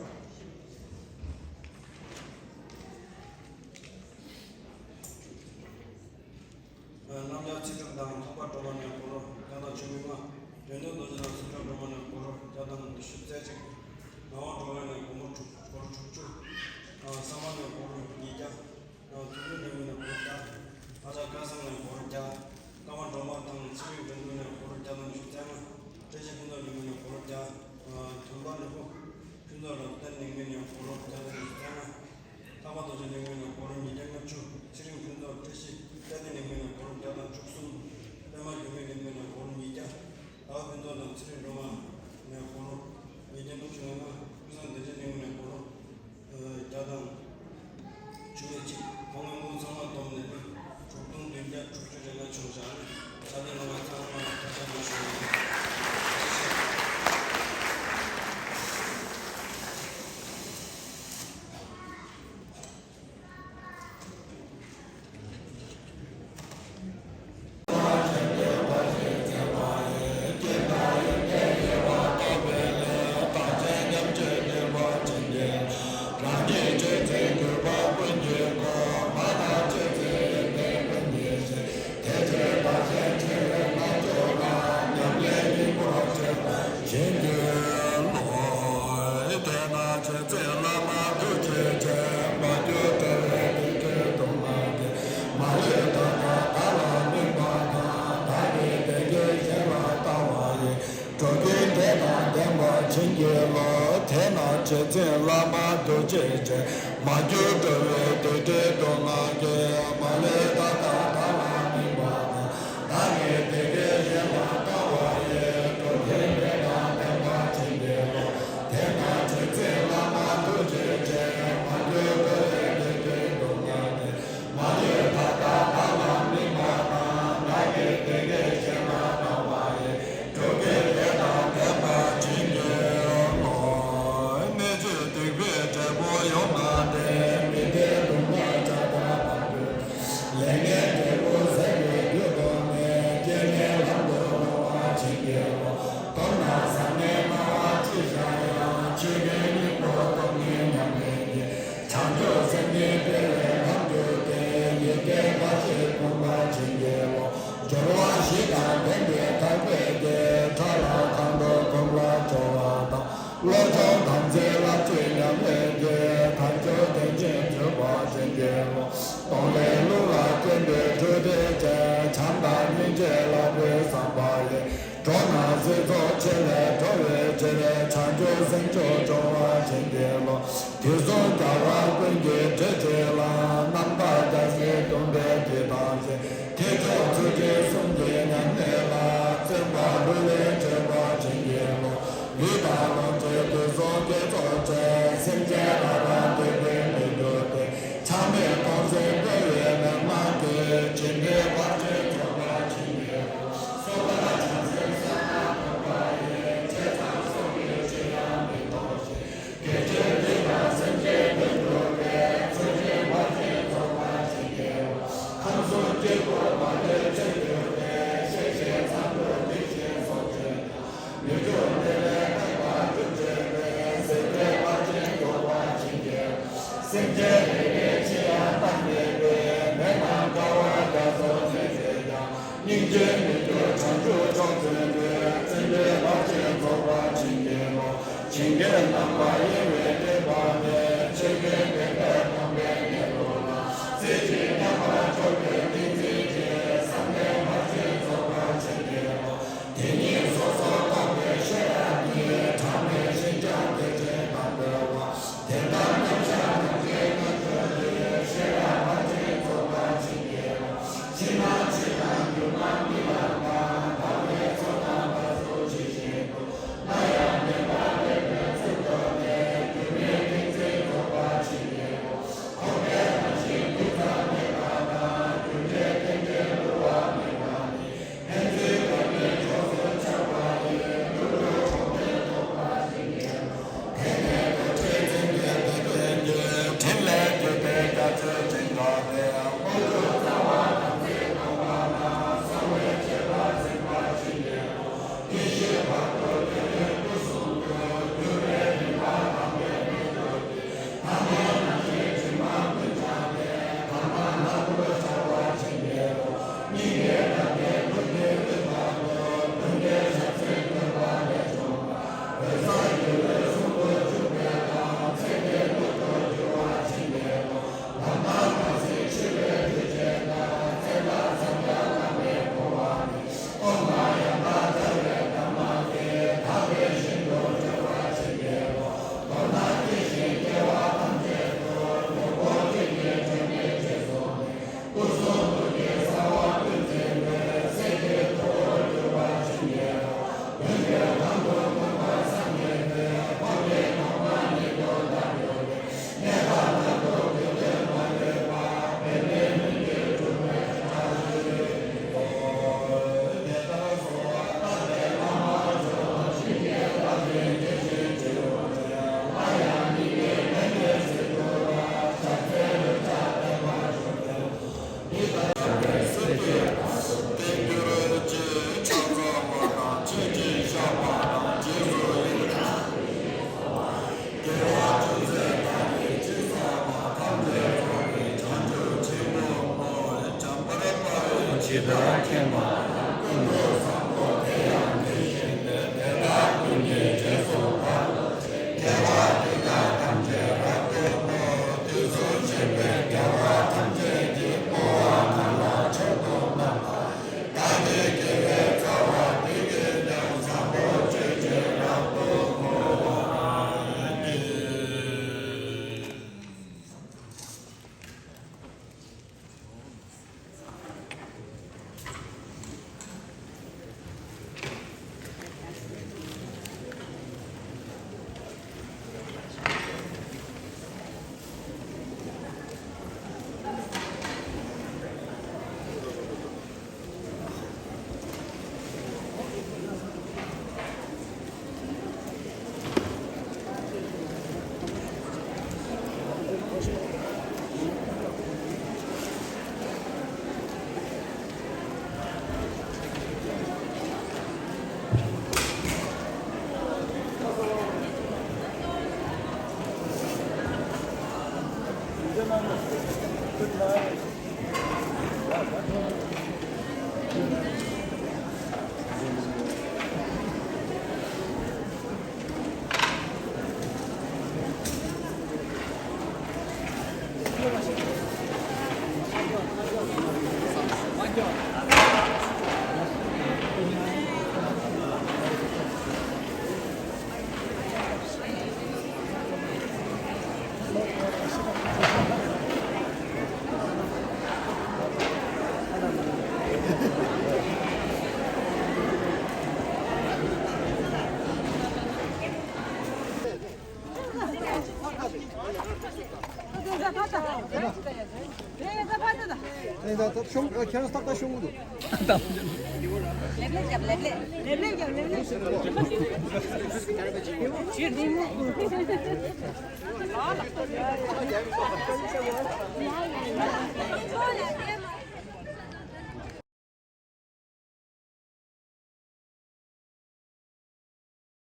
རྣམ་རྒྱལ་ཚེ་སྒྲོན་དང་འཕགས་པ་སྒྲོལ་མ་ནས་སྒོར་བརྒྱ་དང་བཅུ་མེད་ལྔ། དོན་གྲུབ་རྡོ་རྗེ་དང་སྲིད་སྐྱོང་སྒྲོལ་མ་ནས་སྒོར་བརྒྱ་དང་ཉི་ཤུ་རྩ་གཅིག། ངག་དབང་སྒྲོལ་དཀར་ནས་སྒོར་མོ་དྲུག་སྒོར་དྲུག་ཅུ། ཨ་ས་མ་ནས་སྒོར་ཉིས་བརྒྱ། ཨ་དོན་གྲུབ་འབྲིང་མོ་ནས་སྒོར་བརྒྱ། ཨ་ཅག་སྐལ་བཟང་ནས་སྒོར་བརྒྱ། ཀརྨ་སྒྲོལ་མ་དང་ཚེ་རིང་དོན་གྲུབ་ནས་སྒོར་བརྒྱ་དང་ཉི་ཤུ་རྩ་ལྔ། བཀྲ་ཤིས་ཕུན་ཚོགས་འབྲིང་མོ་ནས་སྒོར་བརྒྱ། ཨ་དུམ་པ་ལེགས་པོ། ཕུན་ཚོགས་རབ་བརྟན་འབྲིང་མོ་ནས་སྒོར་བརྒྱ་དང་ཉི་ཤུ་རྩ་ལྔ། ལྷག་པ་རྡོ་རྗེ་གླིང་མི་ནས་སྒོར་ཉིས་བརྒྱ་ལྔ་བཅུ། ཚེ་རིང་ཕུན་ཚོགས་བཀྲ་ཤིས་སྐྱ་བདེ་གླིང་མི་ནས་སྒོར་བརྒྱ་དང་བཅུ་གསུམ། པད་མ་འགྱུར་མེད་གླིང་མི་ནས་སྒོར་ཉིས་བརྒྱ། ཟླ་བ་ཕུན་ཚོགས་དང་ཚེ་རིང་སྒྲོལ་མ་ནས་སྒོར་ཉིས་བརྒྱ་ལྔ་བཅུ་ང་ལྔ། ཀུན་བཟང་བདེ་ཆེན་གླིང་མི་ནས་སྒོར་བརྒྱ་དང་བཅུ་མེད་གཅིག། ཁོང་མི་མང་ཚང་མ་བསྡོམས་ནས་ནི་དྲུག་སྟོང་བདུན་བརྒྱ་དྲུག་ཅུ་རེ་ལྔ། ན་ཆོས་འཛིན་བླ་མ་ཐུགས་རྗེ་ཅན། མ་གྱུར་འགྲོ་བའི་སྡིག་སྒྲིབ་སྟོང་ལ་ངེས། མ་ལུས་མཐའ་དག་བདག་ལ་སྨིན་པ་དང་། བདག་གིས་བདེ་སྐྱིད་གཞན་ལ་བསྟན་པ་ཡི། འགྲོ་ཀུན་བདེ་དང་ལྡན་པར་བྱིན་གྱིས་རློབས། དེས་ན་ཆོས་འཛིན་བླ་མ་ཐུགས་རྗེ་ཅན། མ་གྱུར་འགྲོ་བའི་སྡིག་སྒྲིབ་སྟོང་ལ་ངེས། མ་ལུས་མཐའ་དག་བདག་ལ་སྨིན་པ་དང་། བདག་གིས་བདེ་སྐྱིད་གཞན་ལ་བསྟན་པ་ཡི། འགྲོ་ཀུན་བདེ་དང་ལྡན་པར་བྱིན་གྱིས་རློབས། དེས་ན་ཆོས་འཛིན་བླ་མ་ཐུགས་རྗེ་ཅན། མ་གྱུར་འགྲོ་བའི་སྡིག་སྒྲིབ་སྟོང་ལ་ངེས། མ་ལུས་མཐའ་དག་བདག་ལ་སྨིན་པ་དང་། བདག་གིས་བདེ་སྐྱིད་གཞན་ལ་བསྟན་པ་ཡི། འགྲོ་ཀུན་བདེ་དང་ལྡན་པར་བྱིན་གྱིས་རློབས། གནད་གཅོད་སྡིག་པའི་འབྲས་བུ་ཡོངས་བསྔངས་ཏེ། མི་བདེའི་སྡུག་བསྔལ་བྱ་དགའ་བར་འགྱུར། ལས་ངན་འབྲས་བུ་ཟད་པའི་རྒྱུར་གདོད་ནས། སྐྱེ་གནས་ལམ་དུ་རོལ་བར་བྱིན་གྱིས་རློབས། མདོར་ན་བཟང་ངན་སྨྲ་བ་ཅི་བྱ་ཡང་། ཆོས་ཀུན་སྙིང་པོ་སྟོང་ཉིད་ཉམས་ལེན་གྱིས། བྱང་ཆུབ་སེམས་ཉིད་སྤེལ་བའི་ལམ་བསྒྲུབས་ཏེ། ཡི་གེ་མཐར་ཕྱིན་ཕུང་བར་བྱིན་གྱིས་རློབས། སྦྱོར་བ་བཞི་དང་ལྡན་པའི་ཐར་པའི་གེགས། ཕྲ་རགས་གང་དུ་གོམས་ལ་སྦྱོར་བ་དང་། བློ་སྦྱོང་དམ་ཚིག་རླབས་ཆེན་ཉམས་ལེན་གྱིས། དལ་འབྱོར་རྒྱན་ཆེན་འཇོམས་པར་བྱིན་གྱིས་རློབས། གདོང་ལེན་རླུང་ལ་བརྟེན་པའི་འཁྲུལ་རྟོག་ཅན། བྱམས་དང་སྙིང་རྗེ་ལག་པའི་བསམ་པ་ཡིས། འགྲོ་རྣམས་སྲིད་མཚོ་ཆེ་ལས་སྒྲོལ་བའི་ཕྱིར། བྱང་ཆུབ་སེམས་མཆོག་སྦྱོང་བར་བྱིན་གྱིས་རློབས། དུས་གསུམ་རྒྱལ་བ་ཀུན་གྱི་སྲས་ཁྲི་ལ། རྣམ་དག་རྒྱལ་སྲས་སྟོན་པའི་དེ་དང་གཅིག་ཁྱེད་མཆོག་ཚུལ་ཁྲིམས་གསུམ་གྱི་ཉམས་ལེན་ལ། བརྩོན་པ་ལྷུར་ལེན་བྱེད་པར་བྱིན་གྱིས་རློབས། ལུས་དང་ལོངས་སྤྱོད་དུས་གསུམ་དགེ་ཚོགས་ཅན། སེམས་ཅན་རབ་དང་བདེ་བའི་མི་འགྱུར་ཏེ། ཆགས་མེད་སྟོང་གསལ་སྤྲོས་པའི་མེ་དམར་གྱིས། འཇིགས་བྲལ་ཕར་ཕྱིན་རྫོགས་པར་བྱིན་གྱིས་རློབས། སོ་ཐར་བྱང་སེམས་གསང་སྔགས་རྫོགས་པ་ཡི། བྱས་ཙང་སྲོག་གི་ཕྱིར་ཡང་མི་ལྡོག་ཅིང་། དགེ་ཆོས་སྒྲིབ་པ་སེམས་ཅན་ཀུན་འཇོམས་པའི། ཚུལ་ཁྲིམས་ཕར་ཕྱིན་རྫོགས་པར་བྱིན་གྱིས་རློབས། ཁམས་གསུམ་སྐྱེ་དགུའི་མ་ལུས་ཚེ་བསྒྱུར་ཏེ། གཤེགས་ཤིང་འཚང་རྒྱ་བསྒྲིབས་ཤིང་སྲོག་གཅོད་ཀྱང་། མི་འཇོམས་བདེ་བའི་ཐེག་པ་སྒྲུབ་བྱེད་པའི། སྲིད་པའི་ཕར་ཕྱིན་རྫོགས་པར་བྱིན་གྱིས་རློབས། སེམས་ཅན་རེ་རེའི་ཕྱིར་ཡང་བཏང་མེད་པའི། མེ་དང་འདྲ་བར་རྒྱ་མཚོ་ནི་བརྗེད་ཀྱང་། སྙིང་རྗེས་མི་འགྱུར་བྱང་ཆུབ་མཆོག་བརྩོན་པའི། བརྩོན་འགྲུས་ཕར་ཕྱིན་རྫོགས་པར་བྱིན་གྱིས་རློབས། བྱིན་གྱིས་རློབ་པ་གཡེང་བས་བསྐྲད་པ་མེད། ཆོས་ཀུན་བདེན་པས་སྟོང་པའི་གནས་ལུགས་ལ། རྩེ་གཅིག་མཉམ་པར་འཇོག་པའི་ཏིང་འཛིན་གྱིས། བསམ་གཏན་ཕར་ཕྱིན་རྫོགས་པར་བྱིན་གྱིས་རློབས། དེ་ཉིད་སོ་སོར་རྟོགས་པའི་ཤེས་རབ་ཀྱིས། གྲངས་མེད་ཞིང་སྐྱོང་བདེ་ཆེན་དང་བྲལ་བ། དེ་ལྟར་མཉམ་གཞག་རྣམ་འདྲེན་རྣལ་འབྱོར་གྱི། ཤེས་རབ་ཕར་ཕྱིན་རྫོགས་པར་བྱིན་གྱིས་རློབས། ཕྱི་ནང་ཕྱི་དང་སྒྱུ་མ་གཉིས་ལ་དགའ། ལྟ་བའི་ཚོགས་དང་ལྟ་ཚུལ་ཇི་བཞིན་དུ། སླར་ཡང་བདེན་པ་རིགས་པའི་ཚུལ་རྟོགས་ནས། ཁྱེད་རང་སྟབས་ད་ཤོང་གི་འདུག